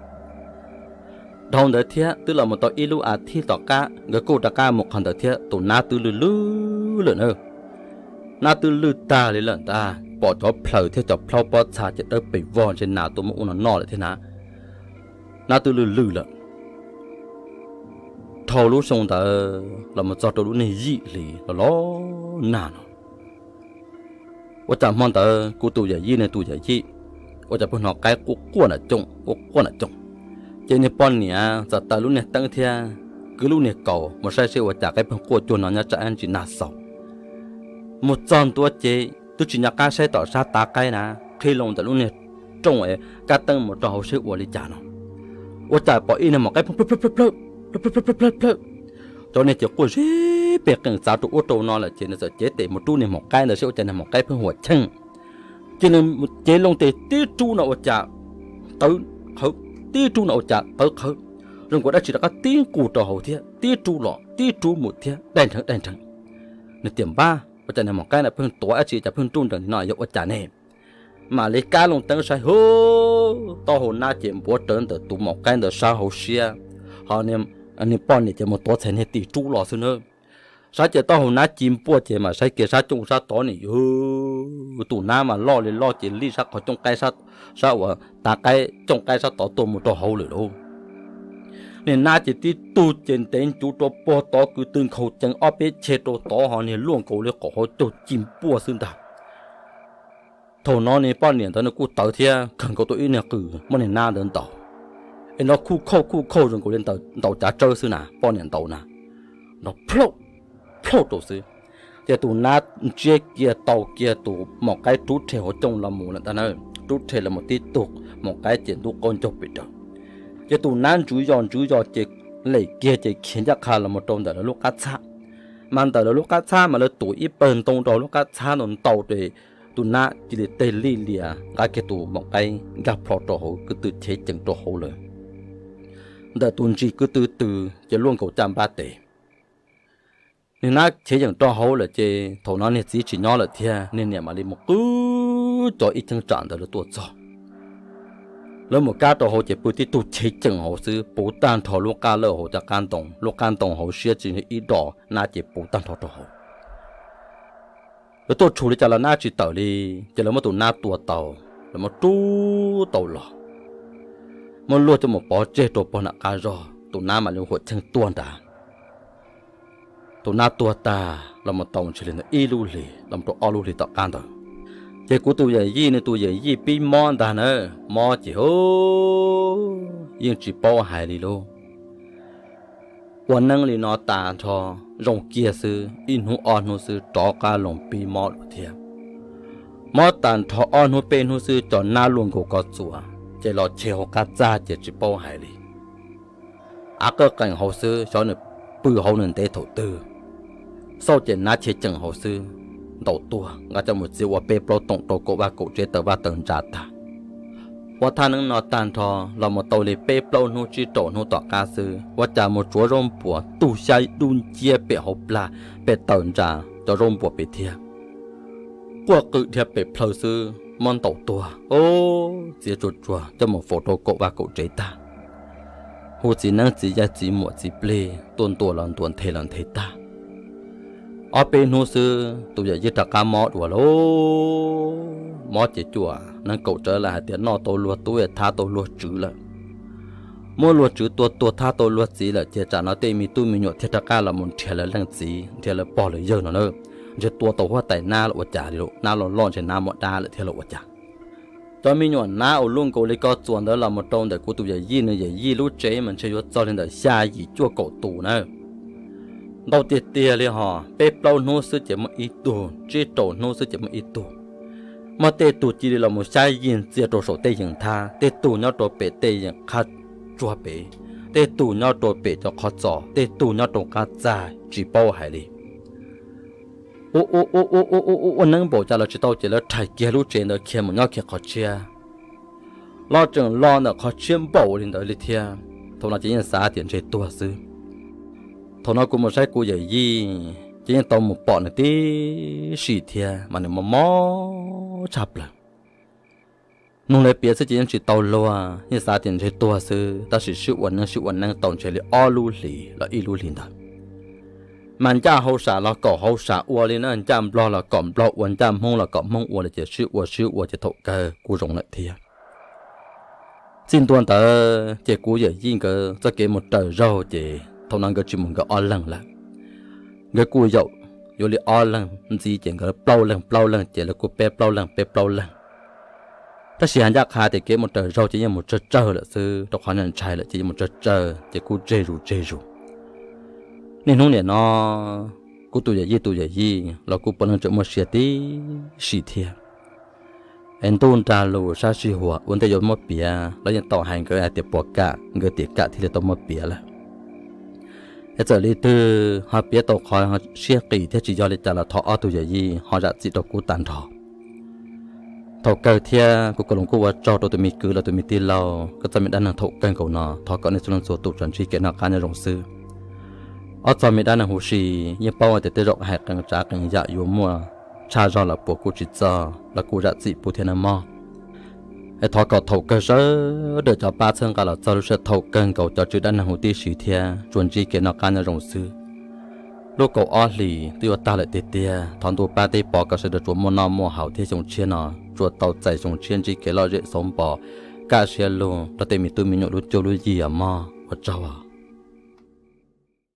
Dhau ntawd thiab twb los mus tau ib lub a thiv tom qab nkawd kuj rov qab mus qhov ntawd thiab tus nab twb lwj lwj lawm na. Nab twb lwj tag li lawm ntag, pom cov plhaws thiab cov plhaub pob txha ces dawb pes vog ntshe nas tuaj muab ua no noj lawm thiab na. Nab twb lwj lwj lawm. Dhau lub xyoo ntawd los mus txog rau lub niag yim hli los los nag no, ua cas hmo ntawd kuv tus yawm yij nws tus yawm yij ua cas pheej hnov qaib quaj quaj nram cooj quaj quaj nram cooj. Ces niag poj niam txawm taws lub niag teeb thiab kwv lub niag kaus mus saib seb ua cas qaib pheej quaj cuag no nyob tsam ntsis nag xaus. Mus txog ntua ces twb tsis nco qab saib tom sab tav qaib na, qhib loo ntawm lub niag rooj es kab teeb mus rau hauv seb ua li cas no, ua cas pom ib niag maum qaib pheej plawg plawg plawg plawg plawg plawg. Cov niag ces quaj zib pes qees txav rau ub rau no lawm ces nws txawm cev tes mus rub niag maum qaib ntawd seb ua cas niag maum qaib pheej huam cheej. Ces nws cev loo tes tib rub no ua cas qawv qhawv, tib rub no ua cas qawv qhawv, zoo nkaus dab tsi rov qab tib nqus rau hauv thiab tib rub los tib rub mus thiab dai nrheev dai nrheev. Nws tias npab, ua cas niag maum qaib no pheej tuav dab tsi cas pheej nruj nreem li no yog ua cas ne? Mam li kab loo teeb saib hub, taub hau nab ces npuav rawv ntawm tus maum qaib ntawd sab hauv siab, ho niag poj niam ces mus tuav txhais niag tis rub los xwb na. Saib ces taub hau nab ci npuaj ces mam saib kiag sab cooj sab tod ne yog tus nab mas loj li loj ces lij sab qhov cooj qaib, sab uas tav qaib cooj qaib sab tod tuaj mus rau hauv lawm lauj. Niag nab ces tib tug ces ntev ncuv rau puag tod kwv tw nkhaus ceev ob peb che rau tod ho niag luaj nkaus li qaum hauv caug ci npuaj xwb ntag. Thaum no niag poj niam ntawd nws kuj tawv thiab kawg nkaus tau ib niag qws muab niag nab ntawd ntaus, es nrov khuj khauj khuj khauj zoo nkaus li ntaus cav tsawb xwb na, poj niam ntaus na, nrov plhauj plhauj rau xwb. Ces tus nab ntsiab kiag tau kiag tus maum qaib rub rhe hauv cooj los mus lawm ntag na, rub rhe los mus tib tug maum qaib ces ntub qaub ncaug pes daws. Ces tus nab ntswv yos ntswv yos ces lem kiag ces khiav ncaj qha los mus rau ntawm lawv lub qab txhab. Mas ntawm lawv lub qab txhab mas lawv tuav ib pawg ntoo rau lub qab txhab ntau ntau ces tus nab cia li teg lij lias nqa kiag tus maum qaib nkag plho rau hauv kwv tw chev ceem rau hauv lawm. Ntawm tus ntsis kwv tw tw ces luaj nkaus caj npab tes. Niag nab chev ceem rau hauv lawm ces thaum no niag txiv tsis nyob lawm thiab niag niam mam li mus qw cov ib cheeb tsam ntawd lawv tuaj txog. Lawv mus kab rau hauv ces pw tib tug chev ceem hauv xwb, puv tag nrho lub qab lawj hauv cov qab ntoo, lub qab ntoo hauv siab tsis ib dos nab ces puv tag nrho rau hauv. Lawv tuaj tshum li cas los nab tsis tawm li, ces lawv muab tus nab tua tau, lawv muab rub tau los, muab luag coj mus pov tseg rau puag nram qab zog, tus nab mam li huam cheej tuag nrad. Tus nab tuag tag los mus tau ntshe li ntawd ib lub hlis los rau ob lub hlis tom qab ntawd, ces kuv tus yawm yij nws tus yawm yij pib mob ntag na, mob ces hu yeej tsis paub hais li lauj. Ua neeb li no tas nrho zoo kiag xwb, ib hnub ob hnub xwb rov qab los pib mob dua thiab. Mob tas nrho ob hnub peb hnub xwb cov nab luaj nkaus ko txuas, ces los che hauv qab txaj ces tsis paub hais li. Av qawj qees hauv xwb, xyov nws pw hauv nws ntev thaum twg. Xauj ces nab chev ceem hauv xwb, ntaus tuag nqa coj mus txiav ua peb plaub toom rau kaum vaj kaum tsev taws vaj taws ntsa tag. Ua thaj neeb no tag nrho los mus tau li peb plaub hnub tsib rau hnub tom qab xwb, ua cas mus tsuav zaub npuas tug xyab dub nciab pem hauv plag, pem taws ntsa cov zaub npuas pem thiab. Quaj qw dhia pem plhaw xwb muab ntaus tuag, txiav tsuag tsuag coj mus faus rau kaum vaj kaum tsev tag. Hu txiv neeb txiv yaig txiv muam txiv plig tuaj ntuas los ntuas nthe los nthe tag. Ob peb hnub xwb tus yawm yij rov qab mob dua lauj. Mob ces cuam neeb kaum tsawv lawm hais tias noj tau luag tub thab tau luag tswv lawm. Muab luag tswv tua tuag thab tau luag txiv lawm ces tsam no tej me tub me nyuam thiaj rov qab los mus nrhiav lawv leej txiv nrhiav lawv pog lawv yawg no na. Ntshe tua tau huab tais nab los ua cas li, nab los loj ntshe nab muaj dab lawm thiab los ua cas. Cov me nyuam nab uas luaj nkaus li ko txuas ntawd los mus rau ntawm kuv tus yawm yij nws yawm yij lub tsev mas ntshe yuav txog li ntawm xya yim cuaj kaum tus na. Ntau tiag tiag li hos, peb plaub hnub xwb ces muaj ib tug, tsib rau hnub xwb ces muaj ib tug. Muaj tej tug cia li los mus xyab yig ntxias rau saum tej yeem thab, tej tug nyob rau pem tej yeem qhab tsuag pem, tej tug nyob rau pem cov qhov txos, tej tug nyob rau qab txag tsis paub hais li. Ua ua ua ua ua ua ua neeb npaum cas los tsis tau ces lawv rhais kiag lub tsev ntawd khiav mus nyob kiag qhov tshiab. Los tseem los ntawm qhov tshiab npaum li ntawd li thiab. Thaum no ces yeej xav tias ntshe tuag xwb. Thaum no kuv mus saib kuv yawm yij ces yeej tau mus pom nws tib si thiab mas nws mob mob tshaj plaws. Nug lawv piav xwb ces yeej tsis tau luag, yeej xav tias ntshe tuag xwb, tab sis sib ua neeb sib ua neeb tau ntshe li ob lub hlis los ib lub hlis ntawd. Mas ncaj hauj sam los kom hauj sam ua li na, ncaj nplog los kom nplog ua, ncaj hmoob los kom hmoob ua li ces sib ua sib ua ces thaum kawg kuj zoo lawm thiab. Txij ntua ntawd ces kuv yawm yij nkawd txoj kev mus raws zaug ces thaum no nkawd tsis mus nkawd ob leeg lawm. Nkawd kuj yaum yuav li ob leeg ntxiv ces nkawd plaub leeg plaub leeg ces lawv kuj peb plaub leeg peb plaub leeg. Tab sis hais ncaj qha tias kev mus raws zaug ces yeej mus tsawg tsawg lawm xwb, rau qhov ntshai lawm ces yeej mus tsawg tsawg ces kuj tseg zus tseg zus. Niaj hnub nim no kuv tus yawm yij tus yawm yij los kuj puav leej tseem muaj sia tib si thiab. Es ntuj nrag lus sab sij huam ua ntej yuav muab piav los yeej tau hais nkawd hais tias puas kam, nkawd tias kam thiaj li tau muab piav lawm. Es txawm li twg ho piav tau qhov siab qis thiab tsis yog li cas los thov ob tug yawm yij ho zam txim rau kuv tag nrho. Thaum kawg thiab kuv Koos Loos kuj ua tsaug rau tus me kwv los tus me tij laug, koj txoj me dab neeg thaum kawg nkaus no thov kom nej txhua leej txhua tus tsuas ntsib kev noj qab nyob zoo xwb. Ob txoj me dab neeg huv si, yeej paub hais tias tej zaum hais qee tsav qee yam yuav muaj tshaj zog los puas kuj tsis txog los kuj zam txim pub thiab nawb mog. Es thov kom thaum kawg sawv daws cov pab txhawb nqa los txog lub sij hawm thaum kawg nkaus cov tswv dab neeg huv tib si thiab tsuas ntsib kev noj qab nyob zoo xwb. Lub kaum ob hlis twb yuav tag lawm tiag tiag, thov ntuj pab teb pov kom sawv daws tsuas muaj noj muaj haus thiab xyoo tshiab no tsuas tau txais xyoo tshiab ntsib kev lom zem xauv npo, kaj siab lug rau tej me tub me nyuam lub cuab lub yig os mog. Ua tsaug.